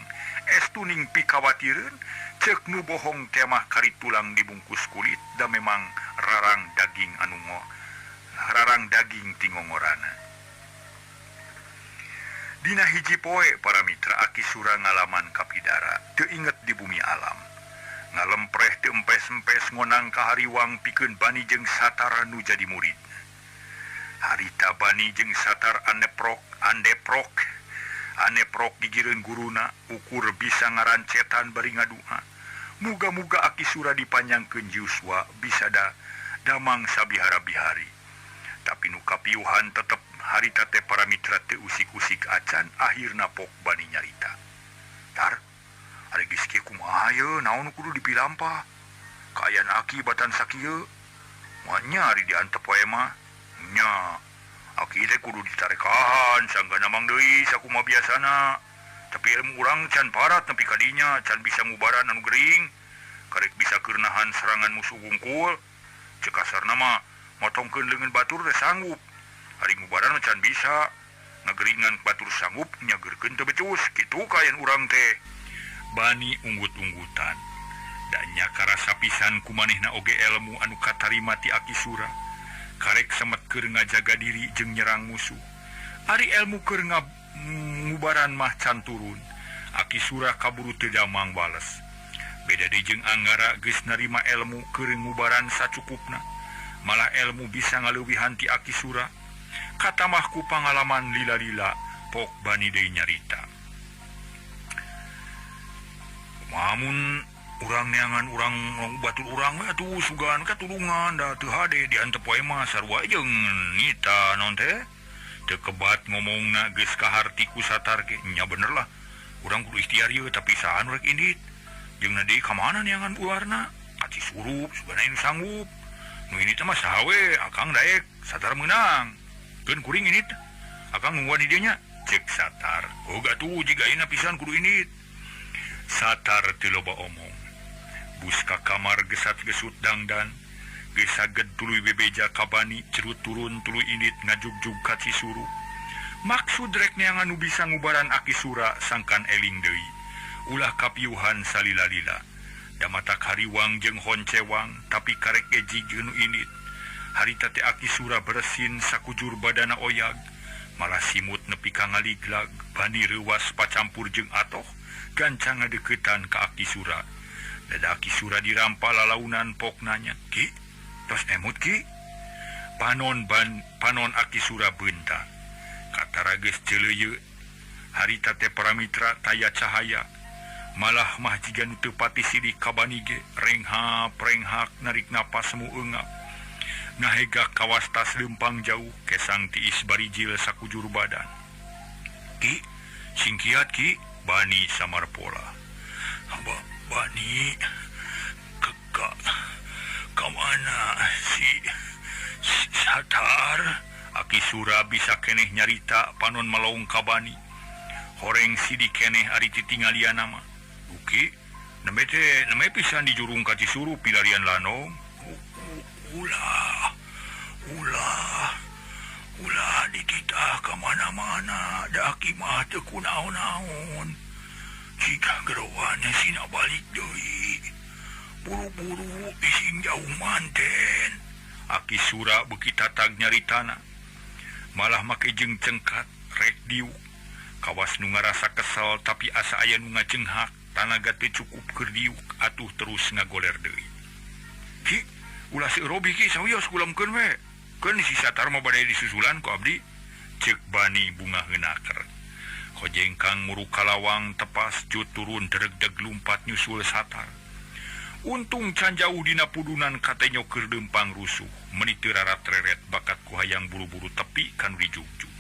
es tuning pikawatireun ceuk nu bohong teh mah kari tulang dibungkus kulit da memang rarang daging anu rarang daging tingongorana. Dina hiji poe para mitra Aki Sura ngalaman kapidara teu inget di bumi alam. Ngalempreh teu empes-empes ngonang ka hariwang pikeun Bani jeung Satar nu jadi murid. Harita Bani jeung Satar aneprok andeprok aneprok gigireun guruna ukur bisa ngarancetan bari ngadua. Muga-muga Aki Sura dipanjangkeun yuswa bisa da damang sabihara-bihari. Tapi nu kapiuhan tetep harita teh para mitra teu usik-usik acan akhirna pok Bani nyarita. Tar ari geus kieu kumaha ye naon kudu dipilampah kaayaan aki batan sakieu moal nyari diantep wae mah nya aki teh kudu ditarekahan sanggana mang deui sakumaha biasana tapi ilmu urang can parat nepi ka dinya can bisa ngubaran anu gering karek bisa keur nahan serangan musuh wungkul cek kasarna mah motongkeun leungeun batur teh sanggup ari ngubaran mah can bisa ngageringan batur sanggup nyageurkeun teu becus kitu kaayaan urang teh. Bani unggut-unggutan danya karasa pisan kumanehna oge elmu anu katarima ti Aki Sura karek semet keur ngajaga diri jeung nyerang musuh ari elmu keur ngubaran mah can turun. Aki Sura kaburu teu damang wales beda deui jeung Anggara geus narima elmu keur ngubaran sacukupna malah elmu bisa ngaleuwihan ti Aki Sura katamah ku pangalaman lila-lila pok Bani deui nyarita. Mamun Urang neangan urang batur urang we atuh sugan katulungan da teu hade diantep wae mah sarua jeung nita naon teh. Teu kebat ngomongna geus kaharti ku Satar ge nya bener lah. Urang kudu ikhtiar ieu tapi saha nu rek indit. Jeung na deui ka mana neangan ularna? Ka Cisurup sugana nu sanggup. Nu ini teh mah saha we akang daek Satar meunang. Keun kuring indit. Akang nungguan di dieu nya. Cek Satar. Oh atuh jiga ayeuna pisan kudu indit. Satar teu loba omong. Bus ka kamar gesat-gesut dangdan. Geus saged tuluy bebeja ka Bani cerut turun tuluy indit ngajugjug ka Cisurup. Maksud rek neangan nu bisa ngubaran Aki Sura sangkan eling deui. Ulah kapiuhan salila-lila. Da matak hariwang jeung honcewang tapi karek ge jigeu nu indit. Harita teh Aki Sura bersin sakujur badana oyag. Malah simut nepi ka ngaliglag, Bani reuwas pacampur jeung atoh, gancang ngadeukeutan ka Aki Sura. Dada Aki Sura dirampa lalaunan pok nanya, "Ki, tos emut ki?" Panon panon Aki Sura beunta. Katara geus ceuleuyeut. Harita teh paramitra taya cahaya. Malah mah jiga nu teu pati sidik ka Bani ge, renghap renghak narik napas semu eungap. Ngahegak kawas tas leumpang jauh, kesang tiis barijil sakujur badan. "Ki, singkiat ki?" Bani samarpola. "Haba, Bani, ka mana si Satar?" Aki Sura bisa keneh nyarita panon melong ka Bani. Horeng sidik keneh ari titingalian mah. "Uki, nembe teh nembe pisan dijurung ka Cisurup pilarian lanong." "Ulah, ulah, ulah dititah ka mana-mana, da aki mah teu kunaon-naon. Jika gerowan sina balik deui, buru-buru ising jauh manten." Aki Sura beuki tatag nyaritana. Malah make jeung cengkat rek diuk. Kawas nu ngarasa kesel tapi asa aya nu ngacenghak, tanaga teu cukup keur diuk atuh terus ngagoler deui. "Ki, ulah seueur robi ki sawios kulamkeun we. Keun si Satar mah bade disusulan ku abdi." Ceuk Bani bunga heunaker. Hojengkang muruk kalawang tepas jut turun dregdeg lumpat nyusul Satar. Untung can jauh dina pudunan katenyo keur leumpang rusuh, meuni teu rarat-reret bakat ku hayang buru-buru tepi kanu dijugjug.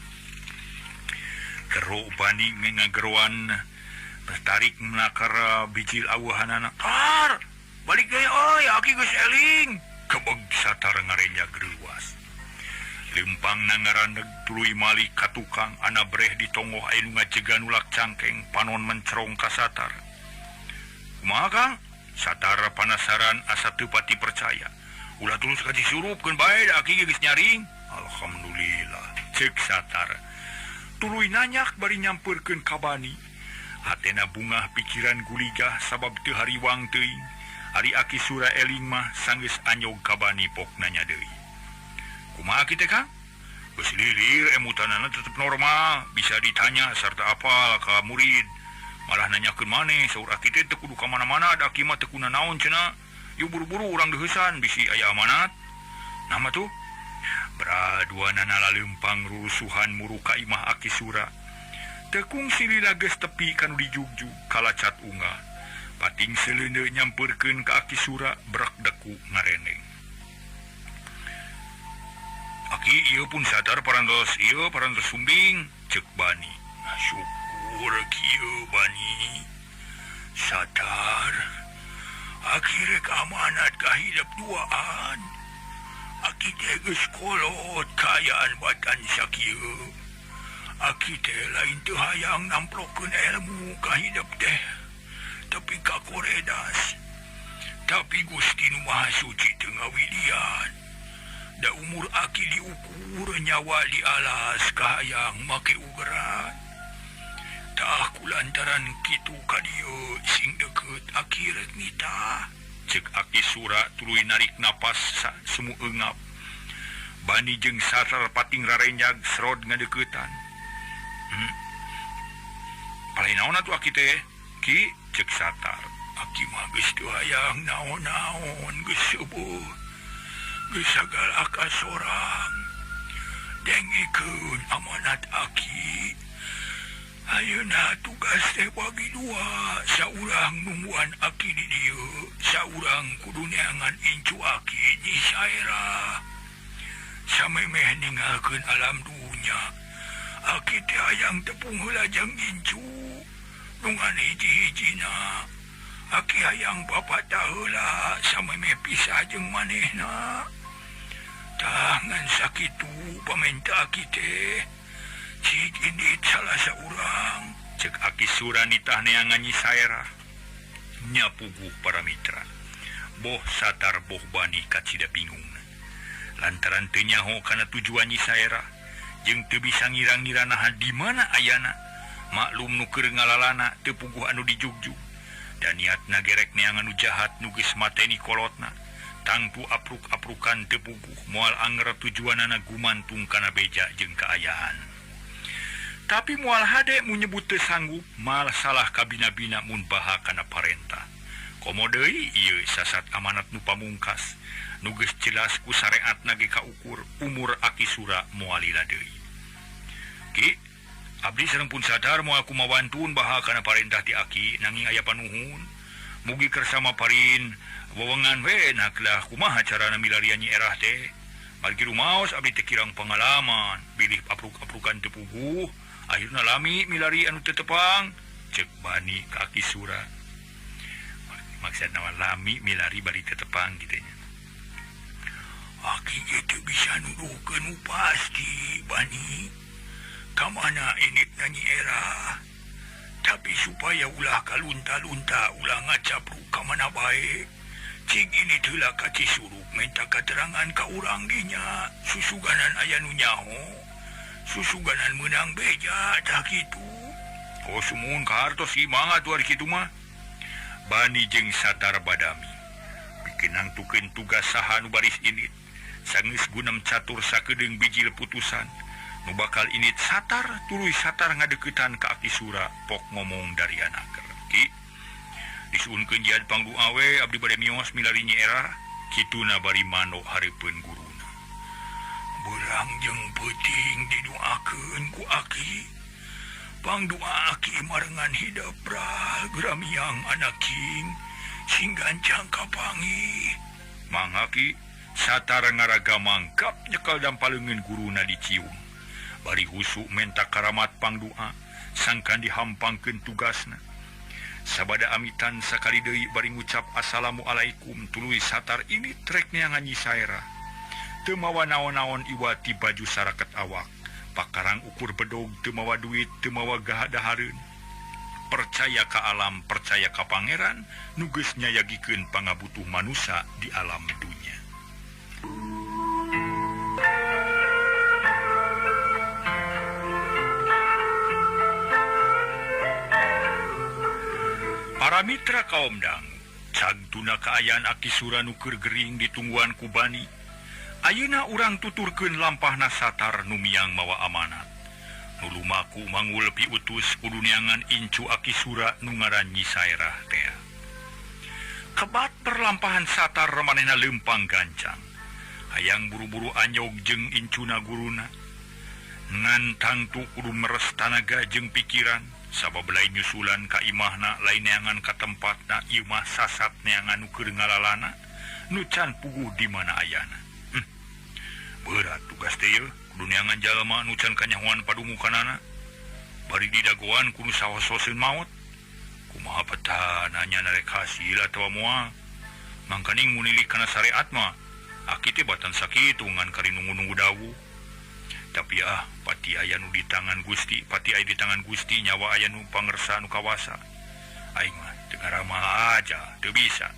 Gero Bani ngageroan tarik menakar bijil awuhanana. "Tar, balik deui euy, aki geus eling." Kebeg Satar ngarenya greuwas. Lempang nangarandeg tuluy malik ka tukang ana breh di tonggoh aya nu ngajegan ulak cangkeng panon mencerong ka Satar. "Kumaha Kang?" Satar panasaran asa teu pati percaya. "Ulah tulus ka Cisurup keun bae da aki geus nyaring." "Alhamdulillah," ceuk Satar. Tuluy nanyak bari nyampeurkeun ka Bani. Hatena bungah pikiran guligah sabab teu hariwang teuing. Ari Aki Sura eling mah sanggeus anyog ka Bani pok nanya deui. "Kumaha kitu Kang?" "Geus lilir emutanana tetep normal, bisa ditanya sarta apal ka murid. Malah nanyakeun maneh saur aki teh teu kudu ka mana-mana da aki mah teu kunanaon cenah. Yuk buru-buru urang deuheusan bisi aya amanat." "Nama tuh?" Beraduanana laleumpang rurusuhan muruk ka imah Aki Sura. Teu kungsi lila geus tepi kanu dijugjug kalacat ungah. Pating seleuneu nyampeurkeun ka Aki Sura brek deku ngareneng. "Aki ieu pun sadar parantos ieu parantos sumbing," ceuk Bani. "Syukur kieu Bani. Sadar aki rek amanat ka hidep duaan. Aki teh geus kolot kaayaan badan sakieu. Aki teh lain teu hayang namplokeun ilmu ka hidep teh, tapi ka koredas. Tapi Gusti Nu Maha Suci teu ngawidian. Da umur aki diukur nyawa dialas kahayang make ugeran. Tah kulantaran kitu ka dieu sing deukeut aki rek nitah." Ceuk Aki Sura tuluy narik napas semu eungap. Bani jeung Satar pating rarenjag serod ngadeuketan. "Palai naon atuh aki teh?" "Ki," ceuk Satar. "Aki mah geus teu hayang naon-naon, geus seueuh. Geus sagala ka sorang. Dengekeun amanat aki. Ayeuna tugas teh bagi dua, saurang nungguan aki di dieu, saurang kudu neangan incu aki Nyi Saerah. Samemeh ninggalkeun alam dunya, aki teh hayang tepung heula jeung incu. Nu ngan hiji-hijina. Aki hayang papatah heula samemeh pisah jeung manehna. Tah ngan sakitu pamenta aki teh. Cik indit salah saurang. Cek Aki Sura nitah neangan Nyi Saerah. Nya puguh para mitra. Boh Satar boh Bani kacida bingung. Lantaran teu nyaho kana tujuan Nyi Saerah jeung teu bisa ngira-ngira naha di mana ayana. Maklum nu keur ngalalana teu puguh anu dijugjug. Dan niatna gerek neangan nu jahat nu geus mateni kolotna. Tangtu apruk-aprukan teu puguh moal anger tujuanana gumantung kana beja jeung kaayaan. Tapi moal hade mun nyebut teu sanggup, mal salah kabina-bina mun baha kana parentah. Komo deui ieu sasat amanat nu pamungkas, nu geus jelas ku sareatna ge kaukur umur Aki Sura moal lila deui. Ki, abdi sareng pun sadar moal kumawantun baha kana parentah ti Aki, nanging aya panuhun. Mugi kersa maparin wewengan we naklah kumaha carana milarian Nyi Erah teh. Margi rumaos abdi teh kirang pengalaman, bilih apruk-aprukan teu puguh. Akhirna lami milari anu teu tepang, cek Bani ka Aki Sura. Maksudna mah lami milari bari teu tepang kitu nya. Aki ge teu bisa nuduhkeun nu pasti Bani. Ka mana inditna Nyi Erah? Tapi supaya ulah kalunta-lunta, ulah ngacapruk ka mana bae. Cing indit heula ka Cisurup minta katerangan ka urang dinya, susuganan aya nu nyaho. Susuganan meunang beja tah kitu. Oh sumuhun kahartos ieu mangga tuh ari kitu mah. Bani jeung Satar badami. Pikeun nangtukeun tugas saha nu baris indit. Sanggeus gunem catur sakedeung bijil putusan. Nu bakal indit Satar tuluy Satar ngadeuketan ka Aki Sura pok ngomong dari anaker. Ki disuhunkeun jihad pangdua we abdi bade mios milari Nyi Erah. Kituna bari manok hareupeun guru. Berang jeung peuting diduakeun ku Aki. Pangdua Aki marengan hidep gramiang anaking sing gancang kapanggih. Mang Aki Satar ngaraga mangkap nyekel dampaleungeun guruna dicium. Bari husu menta karamat pangdua sangkan dihampangkeun tugasna. Sabada amitan sakali deui bari ngucap assalamualaikum tuluy Satar ini trek neangan Nyi Saerah. Teu mawa naon-naon iwati baju saraket awak. Pakarang ukur bedog teu mawa duit, teu mawa gahadahareun. Percaya ka alam, percaya ka pangeran, nu geus nyayagikeun pangabutuh manusa di alam dunya. Para mitra kaum dangu, cagtuna kaayaan Aki Sura nu keur gering ditungguan ku Bani. Ayeuna urang tuturkeun lampahna Satar nu miang mawa amanat. Nu lumaku mangul piutus kudu neangan incu Aki Sura nu ngaran Nyi Saerah tea. Kebat perlampahan Satar manehna leumpang gancang. Hayang buru-buru anyog jeung incuna guruna. Ngan tangtu kudu meres tanaga jeung pikiran, sabab lain nyusulan ka imahna, lain neangan ka tempatna, ieu mah sasat neangan nu keur ngalalana, nu can puguh di mana ayana. Berat tugas teh yeuh, kudu neangan jalma nu can kanyahoan padumukanana. Bari didagoan kudu sahososeun maot. Kumaha petana nya narek hasil atawa moal. Mangkaning munilik kana sareat mah, aki teh batan sakitu ngan kari nunggu-nunggu dawuh. Tapi pati aya nu di tangan Gusti, pati aya di tangan Gusti nyawa aya nu pangersa nu kawasa. Aing mah teu ngaramal aja, teu bisa.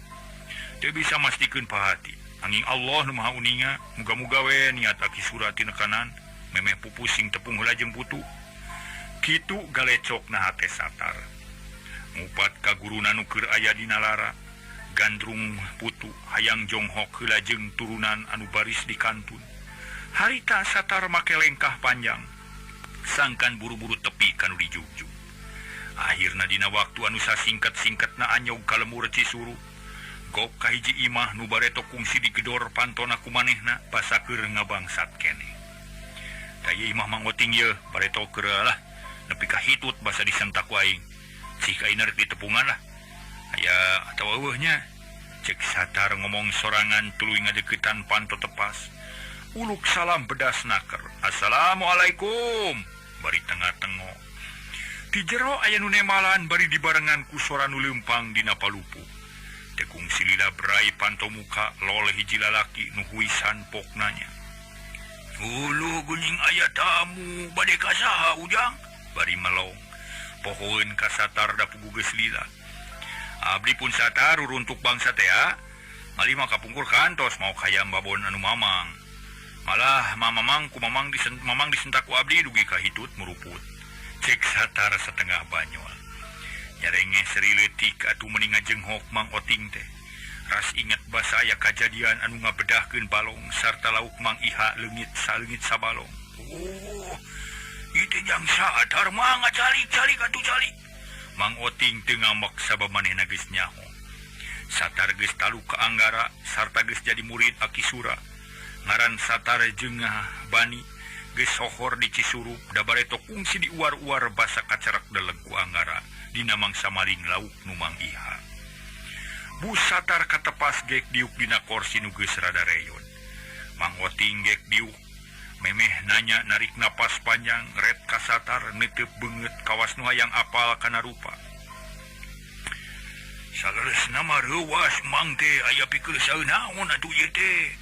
Teu bisa mastikeun pahati. Angin Allah nu maha uninga, muga-muga we niat Aki Sura tinekanan, memeh pupusing tepung heula jeung putu. Kitu galecokna hate Satar. Ngupat ka guruna nu keur aya dina lara, gandrung putu hayang jonghok heula jeung turunan anu baris di kantun. Harita Satar make lengkah panjang, sangkan buru-buru tepi kanu dijugjug. Akhirna dina waktu anu sasingkat-singkatna anyog ka lemur Cisuru. Gok kahiji imah nu bareto kungsi digedor pantona ku manehna basa keur ngabangsat keneh. Da ieu imah mangoting yeuh bareto keur lah. Nepi ka hitut basa disentak ku aing. Cik aing rek ditepungan lah. Aya atawa eueuh nya. Cek Satar ngomong sorangan tuluy ngadeukeutan panto tepas. Uluk salam bedas naker. Assalamualaikum. Bari tengah-tengok. Di jero aya nu nemalan bari dibarengan ku sora nu leumpang dina palupuh. Tekung silila berai panto muka loleh hiji lalaki nu huisan poknanya. Uluh geuning aya tamu bade ka saha ujang? Bari melong. Pohoeun ka Satar da puguh geus lila. Abdi pun Satar ruruntuk bangsa tea. Malima kapungkur kantos mau kayam babon anu mamang. Malah mamamang ku mamang mamang disentak ku abdi dugi ka hitut meruput. Cek Satar setengah banyol. Nyarengeh seri leutik atuh meni ngajenghok Mang Oting teh. Ras inget basa aya kajadian anu ngabedahkeun balong sarta lauk Mang Iha leungit saleungit sabalong. Oh, ieu jang Satar mah ngacalik-calik atuh calik. Mang Oting teu ngambek sabab manehna geus nyaho. Satar geus talu ka Anggara sarta geus jadi murid Aki Sura. Ngaran Satar jeung Bani geus sohor di Cisurup da bareto kungsi diuar-uar basa kacerak deleg ku Anggara dina mangsa maling lauk nu Mang Iha. Bu Satar katepas gek diuk dina korsi nu geus rada reyon. Mang Oting gek diuk memeh nanya narik napas panjang ret ka Satar neuteub beungeut kawas nu hayang apal kana rupa. Saleresna mah reuwas Mang teh aya pikeun naon atuh ieu teh.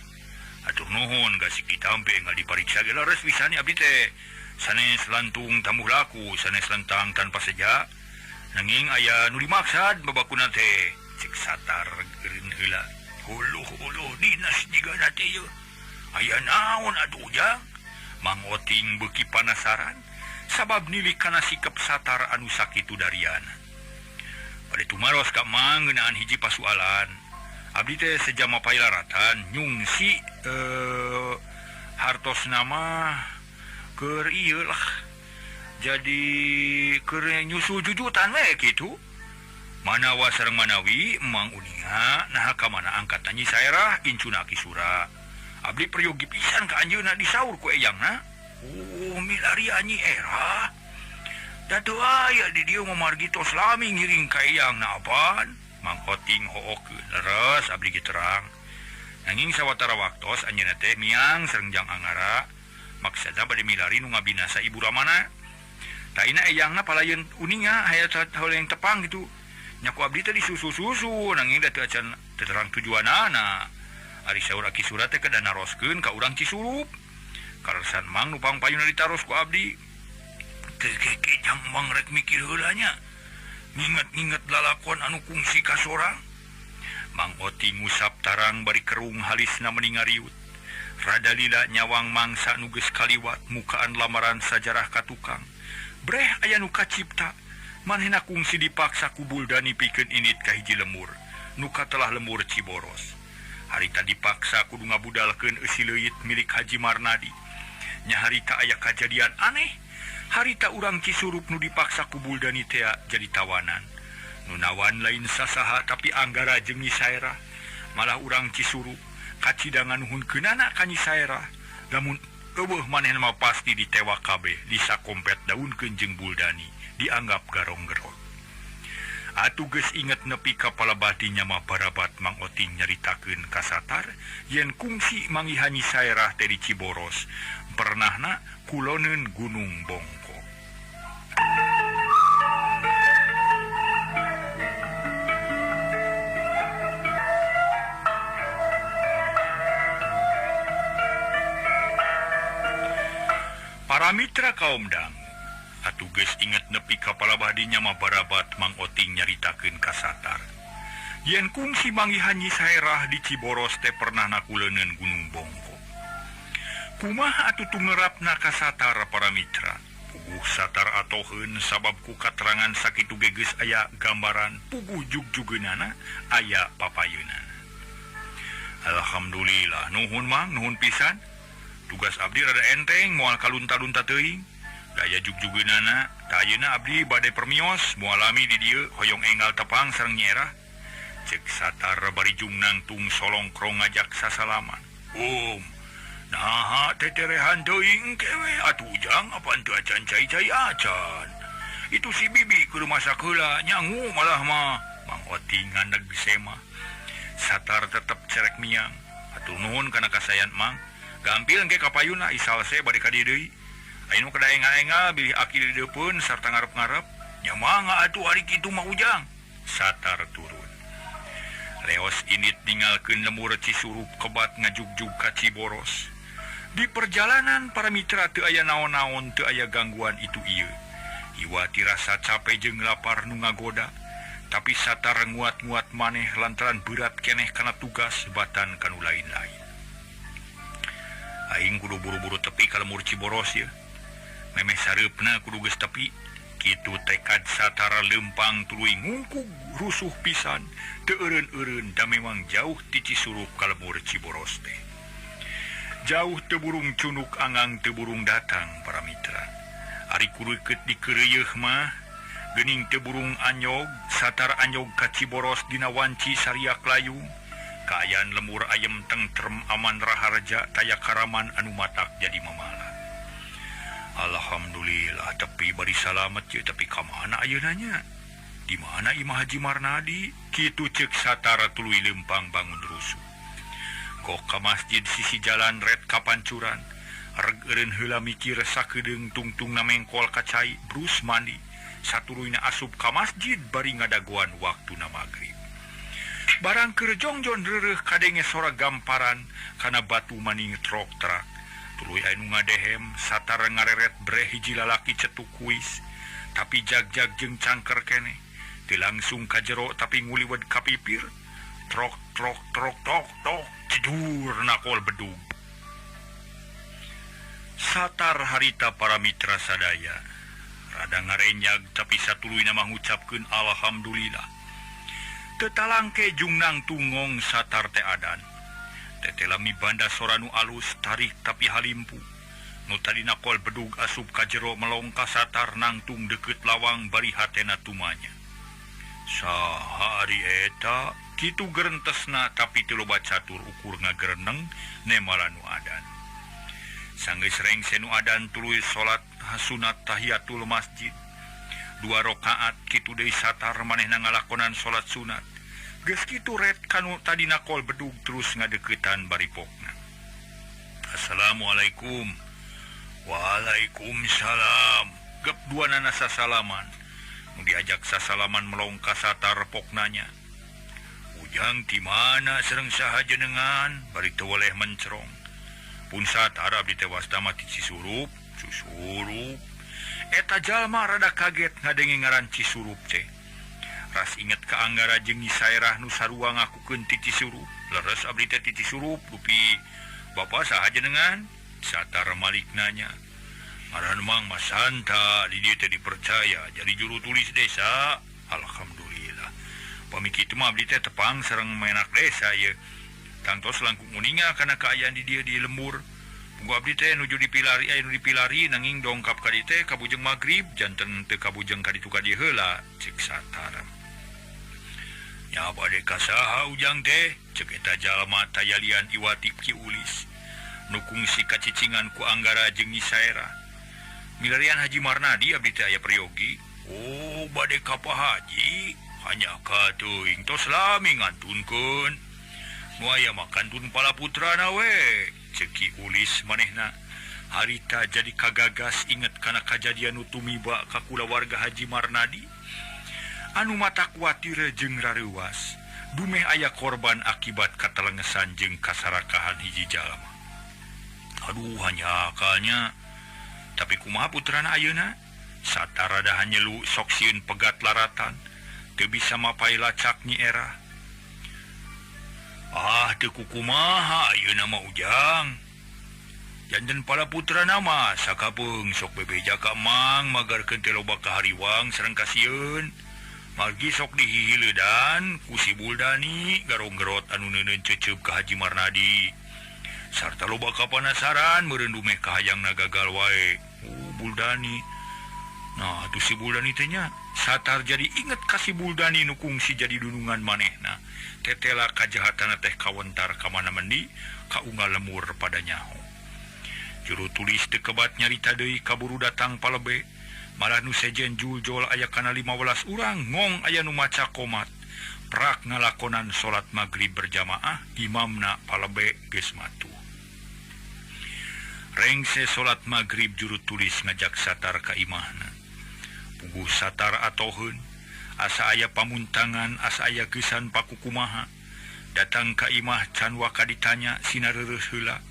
Atur nuhun gasik ditampe ngal dipariksa ge leres pisan abdi teh. Sanes lantung tamuh laku, sanes lentang tanpa seja. Nanging aya nu dimaksad babakuna teh. Cek Satar geureun heula. Huluh-huluh dinas jigana teh ieu. Aya naon atuh ujang? Mang Oting beuki panasaran sabab nilik kana sikap Satar anu sakitu dariana. Bade tumaros ka Mang ngeunaan hiji pasualan. Abdi teh sejama pailaratan nyungsi hartos nama keur ieu lah. Jadi keur nyusu jujutan we kitu. Manawa sareng manawi Mang uninga naha ka mana angkatan Nyi Saerah incuna Ki Sura. Abdi peryogi pisan ka anjeunna disaur ku eyangna. Oh, milari Nyi Erah. Da teu aya di dieu mamargi tos lami ngiring ka eyangna apaan? Mang Oting hookeun leres abdi ge terang. Nanging sawatara waktos anjeunna teh miang sareng Jang Angara maksana bade milari nu ngabinasa Ibu Ramana. Taina eyangna palayeun uninga aya yang tepang gitu. Nya ku abdi teh disusu-susu nanging da teu acan teu terang tujuanana. Ari saur Aki Sura teh kedah naroskeun ka urang Cisurup. Kaleresan Mang nu pangpayuna ditaros ku abdi. Teu keke jang Mang rek mikir heula nya. Nginget-nginget lalakon anu kungsi ka sorang. Mang Oting ngusap tarang bari kerung halisna meni ngariut. Rada lila nyawang mangsa nu geus kaliwat mukaan lamaran sajarah ka tukang. Breh aya nu kacipta. Manehna kungsi dipaksa ku Buldani pikeun init ka hiji lemur. Nu katelah lemur Ciboros. Harita dipaksa kudu ngabudalkeun eusi leuit milik Haji Marnadi. Nya harita aya kajadian aneh. Harita urang Cisurup nu dipaksa ku Buldani tea jadi tawanan. Nu nawan lain sasaha tapi Anggara jeung Nyi Saerah. Malah urang Cisurup kacidangan nuhunkeunana ka Nyi Saerah. Lamun eueuh manehna mah pasti ditewak kabeh disakompet daunkeun jeung Buldani dianggap garong-gerot. Atuh geus inget nepi ka palabatinya mah barabat Mang Oting nyaritakeun ka Satar yen kungsi manggihan Nyi Saerah teh di Ciboros pernahna kuloneun Gunung Bongko. Para mitra kaum dang, atuh geus inget nepi ka palabadinya mah barabat Mang Oting nyaritakeun ka Satar yen kungsi manggihan Nyi Saerah di Ciboros teh pernahna kuloneun Gunung Bongko. Kumaha atuh tumerapna ka Satar para mitra? Puguh Satar atoheun sabab ku katerangan sakitu ge geus aya gambaran puguh jugjugeunana aya papayeunana. Alhamdulillah nuhun Mang, nuhun pisan. Tugas abdi rada enteng moal kalunta-lunta teuing. Daya jugjugeunana, tah ayeuna abdi bade permios moal lami di dieu hoyong enggal tepang sareng Nyi Erah. Cek Satar bari jungnangtung solongkrong ngajak sasalaman. Naha teterehan teuing kewe atuh ujang apaan teu acan cai-cai acan. Itu si bibi kudu masak heula nyangu malah mah. Mang Oting ngandeg sema. Satar tetep cerek miang. Hatur nuhun kana kasayan Mang. Gampil engke ka payuna isal se bade ka dieu deui. Aya nu kada engal-engal bilih aki di deupeun sarta ngarep-ngarep. Nya mangga atuh ari kitu mah Ujang. Satar turun. Leos init ninggalkeun lemur Cisurup kebat ngajugjug ka Ciboros. Di perjalanan para mitra teu aya naon-naon teu aya gangguan itu ieu. Iwati rasa capek jeung lapar nu ngagoda. Tapi Satar nguat-nguat maneh lantaran berat keneh kana tugas batan kanu lain-lain. Aing kudu buru-buru tepi ka lemur Ciboros ye. Memeh sareupna kudu geus tepi. Kitu tekad Satara lempang tuluy ngungkug rusuh pisan teu eureun-eureun da memang jauh ti Cisurup ka lemur Ciboros teh. Jauh teu burung cunuk angang teu burung datang para mitra. Ari kureukeut dikeureuyeeh mah geuning teu burung anyog Satar anyog ka Ciboros dina wanci sariak layung. Kaayaan lemur ayem tentrem aman raharja taya karaman anu matak jadi mamala. Alhamdulillah tepi bari salamet ye tapi ka mana ayeuna nya? Di mana Imah Haji Marnadi? Kitu ceuk Satara tuluy lempang bangun rusuh. Kok ka masjid sisi jalan red kapancuran. Reg eureun heula mikir sakedeung tungtungna mengkol ka cai brus mandi. Satuluyna asup ka masjid bari ngadagoan waktuna magrib. Barang keur jongjon reureuh kadenge sora gamparan kana batu maning trok trak. Tuluy aya nu ngadehem Satar ngareret breh hiji lalaki cetuk kuis tapi jag-jag jeung cangker keneh. Teu langsung ka jero tapi nguliwed ka pipir. Trok trok trok tok tok cidur nakol bedug. Satar harita para mitra sadaya. Rada ngarenyag tapi satuluyna mah ngucapkeun alhamdulillah. Teu talangke jungnang tungong Satar teh adan. Tetelami banda sora nu alus tarik tapi halimpu. Nu tadina kol bedug asup ka jero melongka Satar nangtung deukeut lawang bari hatena tumanya. Saha ari eta? Kitu gerentesna tapi teu loba catur ukur ngagereneng nemala nu adan. Sanggeus rengse nu adan tuluy salat sunat tahiyatul masjid. 2 rakaat kitu deui Satar manehna ngalakonan salat sunat. Geus kitu ret kanu tadina kol bedug terus ngadeuketan bari pokna. Assalamualaikum. Waalaikumsalam. Gep duanana sasalaman. Nu diajak sasalaman melongka Satar poknanya. Ujang ti mana sareng saha jenengan bari teu weleh mencerong. Pun Satar abdi teh wasta mah ti Cisurup, Cisurup. Eta jalma rada kaget ngadenge ngaran Cisurup teh. Ras inget ka Anggara jeung Nyi Saerah nu sarua ngakukeun ti Cisurup. Leres abdi teh ti Cisurup dupi bapa saha jenengan? Satar malik nanya. Ngaran Mang Masanta di dieu teh dipercaya jadi juru tulis desa. Alhamdulillah. Pami kitu mah abdi teh tepang sareng menak desa ieu. Tangtos langkung uninga kana kaayaan di dieu di lembur. Punggu abdi teh nuju dipilari aya nu dipilari nanging dongkap ka dieu teh kabujeng magrib janten teu kabujeng ka ditu ka dieu heula ceuk Satar. Nya bade ka saha Ujang teh ceuk eta jalma tayalian iwati Ki Ulis. Nu kungsi kacicingan ku Anggara jeung Nyi Saerah. Milarian Haji Marnadi abdi teh aya priyogi. Oh bade ka Pak Haji hanya ka teuing tos lami ngantunkeun. Nu aya mah kantun pala putrana we ceuk Ki Ulis manehna. Harita jadi kagagas inget kana kajadian nu tumiba ka kulawarga Haji Marnadi. Anu mata kuatir jeung rareuwas dumeh aya korban akibat katelengesan jeung kasarakahan hiji jalma. Aduh hanya akalnya. Tapi kumaha putrana ayeuna? Satar rada hanyelu sok sieun pegat laratan. Teu bisa mapai lacak Nyi Erah. Ah teu kukumaha ayeuna mah Ujang. Janten pala putrana mah sakapeung sok bebeja ka Mang magarkeun teh loba kahariwang sareng kasieun. Margi sok dihihileudan ku si Buldani garonggerot anu neuneun ceceup ka Haji Marnadi. Sarta loba kapanasaran meureun dumeh kahayangna gagal wae. Oh Buldani. Nah atuh si Buldani teh nya. Satar jadi inget ka si Buldani nu kungsi jadi dunungan manehna. Tetela kajahatana teh kawentar ka mana mendi kaunggal lemur pada nyaho. Juru tulis teu kebat nyarita deui kaburu datang palebe. Malah nu sejen juljol aya kana 15 urang ngong aya nu maca komat. Prak ngalakonan salat magrib berjamaah imamna palebe geus matuh. Rengse salat magrib juru tulis ngajak Satar ka imahna. Puguh Satar atoheun asa aya pamuntangan asa aya geusan pakukumaha. Datang ka imah can waka ditanya sina reureuh heula.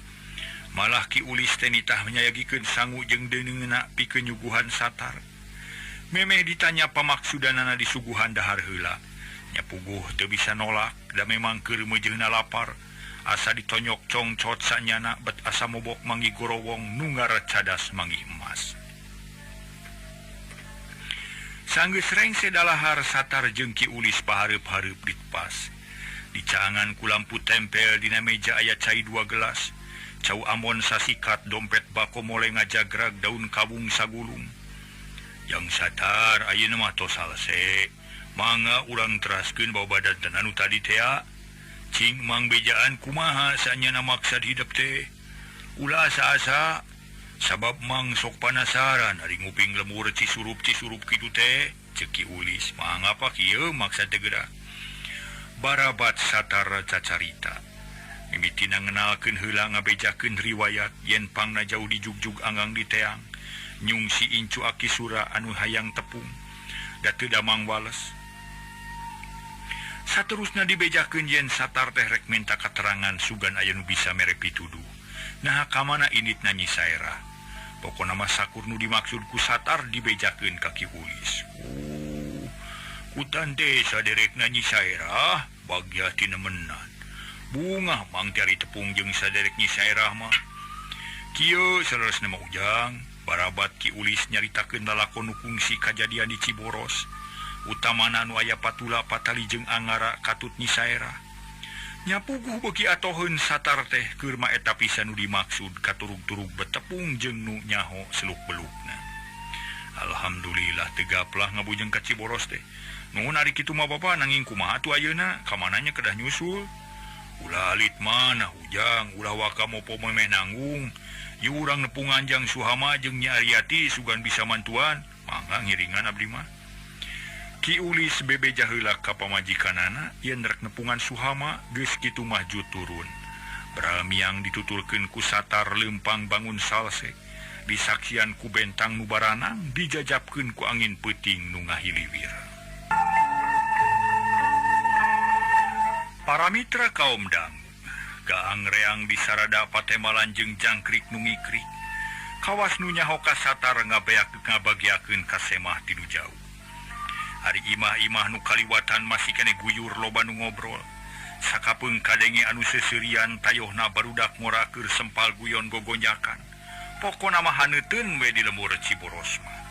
Malah Ki Ulis teh nitah menyayagikeun sangu jeung deungeunna pikeun nyuguhan Satar. Memeh ditanya pamaksudanana disuguhan dahar heula. Nya puguh teu bisa nolak da memang keur meujeunna lapar. Asa ditonyok congcot sanyana bet asa mobok manggih gorowong nu ngaracadas manggih emas. Sanggeus rengse dalahar Satar jeung Ki Ulis pahareup-hareup ditepas. Dicaangan ku lampu tempel dina meja aya cai 2 gelas. Cau ambon sasikat dompet bako mole ngajagrag daun kawung sagulung. Yang Satar ayeuna mah tos salese. Mangga urang teraskeun bawa badan anu tadi tea. Cing mang bejaan kumaha sanyana maksad hidup teh. Ulah asa-asa sabab mang sok panasaran ari nguping lemur cisurup-cisurup kitu teh. Ceuk Ki Ulis mangga pa kieu maksad teh geura. Barabat Satar cacarita. Mimitina ngenalkeun heula ngabejakeun riwayat yen pangna jauh dijugjug anggang diteang. Nyungsi incu Aki Sura anu hayang tepung. Da teu damang wales. Saterusna dibejakeun yen Satar teh rek minta katerangan sugan aya nu bisa mere pituduh. Naha ka mana inditna Nyi Saerah. Pokona mah sakur nu dimaksud ku Satar dibejakeun ka Ki Ulis. Kutan teh saderekna Nyi Saerah bagya tinemenan. Bungah mang tiari tepung jeung saderek Nyi Saerah mah. Kieu saleresna mah Ujang, barabat Ki Ulis nyaritakeun lalakon nu kungsi kajadian di Ciboros. Utamana nu aya patula patali jeung angara katut Nyi Saerah. Nya puguh beuki atoheun Satar teh keur ma eta pisan nu dimaksud katurug-turug betepung jeung nu nyaho seluk-belukna. Alhamdulillah tegaplah ngabujeng ka Ciboros teh. Nuhun ari kitu mah bapa nanging kumaha atuh ayeuna kamananya kedah nyusul. Ulah alit mana Ujang, ulah waka mopo memeh nanggung. Ieu urang nepungan jang Suhama jeung Nyi Aryati sugan bisa mantuan, mangga ngiringan abdi mah. Ki Ulis bebeja heula ka pamajikanana yen rek nepungan Suhama geus kitu mah ju turun. Bramiang dituturkeun ku Satar leumpang bangun salse. Disaksian ku bentang nu baranang dijajabkeun ku angin peuting nu ngahiliwir. Para mitra kaum dangu, gaang reang disarada patemalan jeung jangkrik nu ngikrik. Kawas nu nyaho ka Satar ngabeak ngabagiakeun ka semah ti nu jauh. Ari imah-imah nu kaliwatan masih kene guyur loba nu ngobrol. Sakapeung kadenge anu seuseurian tayohna barudak ngora keur sempal guyon gogonjakan. Pokona mah haneuteun we di lembur Ciboros mah.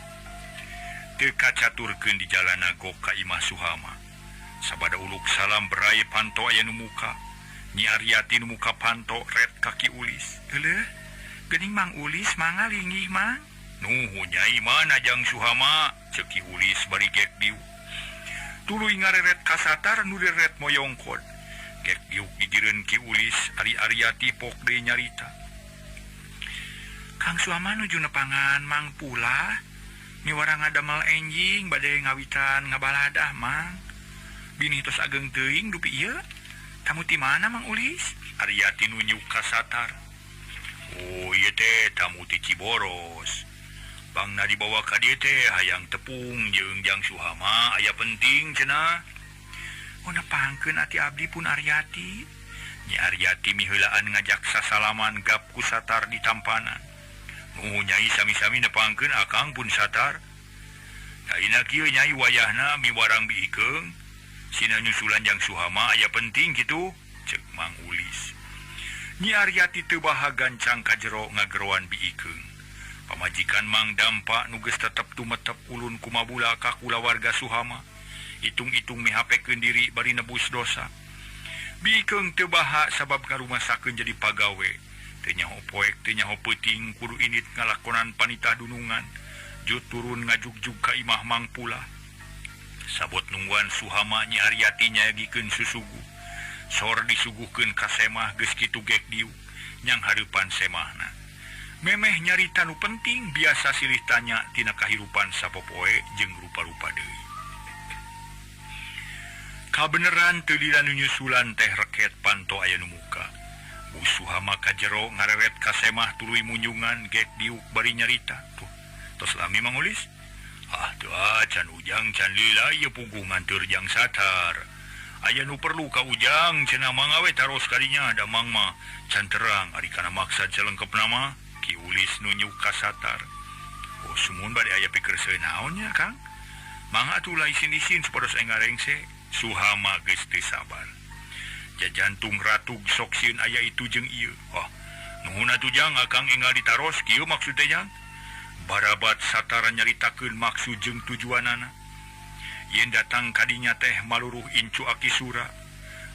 Teu kacaturkeun di jalana gok ka imah Suhama. Sabada uluk salam berai panto aya nu muka. Nyi Aryati nu muka panto ret ka Ki Ulis. Euleuh, geuning Mang Ulis mangga linggih Mang. Nuhun nyai mana jang Suhama, ceuk Ki Ulis bari gek diuk. Tuluy ngareret ka Satar nu direret moyongkod. Gek diuk digireun Ki Ulis ari Aryati pok deui nyarita. Kang Suhama nuju nepangan Mang Pula miwarang ngadamel enjing bade ngawitan ngabaladah Mang. Bini tos ageng teuing dupi ieu. Tamu ti mana Mang Ulis? Aryati nunjuk ka Satar. Oh ieu teh tamu ti Ciboros. Bangna dibawa ka dieu teh hayang tepung jeung jang Suhama aya penting cenah. Oh nepangkeun ati abdi pun Aryati. Nyi Aryati miheulaan ngajak sasalaman gap ku Satar di tampanan. Nuhun nyai sami-sami nepangkeun akang pun Satar. Ayeuna kieu nyai wayahna miwarang biikeung. Sina nyusulan jang Suhama aya penting kitu, ceuk Mang Ulis. Nyi Aryati teu baha gancang ka jero ngageroan biikeung. Pamajikan Mang Dampa nu geus tetep tumetep ulun kumabula ka kulawarga Suhama. Hitung-hitung mihapekeun diri bari nebus dosa. Biikeung teu baha sabab ngarumasakeun jadi pagawe. Teu nyaho poek teu nyaho peuting kudu indit ngalakonan panitah dunungan. Jut turun ngajugjug ka imah Mang Pula. Sabot nungguan Suhama Nyi Aryati nyayagikeun susugu. Sor disuguhkeun ka semah geus kitu gek diuk nyang hareupan semahna. Memeh nyarita nu penting biasa silih tanya tina kahirupan sapopoe jeung rupa-rupa deui. Kabeneran teu lila nu nyusulan teh reket panto aya nu muka. Bu Suhama ka jero ngareret ka semah tuluy munjungan gek diuk bari nyarita. Tuh, tos lami Mang Ulis. Ah, teu acan Ujang can lila ieu puguh nganteur jang Satar. Aya nu perlu ka Ujang cenah mangga we taros kadinya da Mang mah can terang ari kana maksad salengkepna mah. Ki Ulis nunjuk ka Satar. Oh, sumuhun bade aya pikerseueun naon nya, Kang? Mangga atuh ulah isin-isin supados aing ngarengse. Suhama geus teu sabar. Jajantung ratug sok sieun aya itu jeung ieu. Oh, nuhun atuh Jang, Akang enggal ditaros kieu maksud teh Jang. Barabat Satara nyaritakeun maksud jeung tujuanana. Yen datang kadinya teh maluruh incu Aki Sura.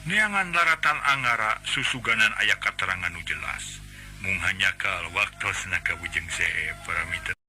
Neangan laratan angara susuganan aya katerangan nu jelas. Mung hanyakal waktosna ka Bujeng Seep para mitra.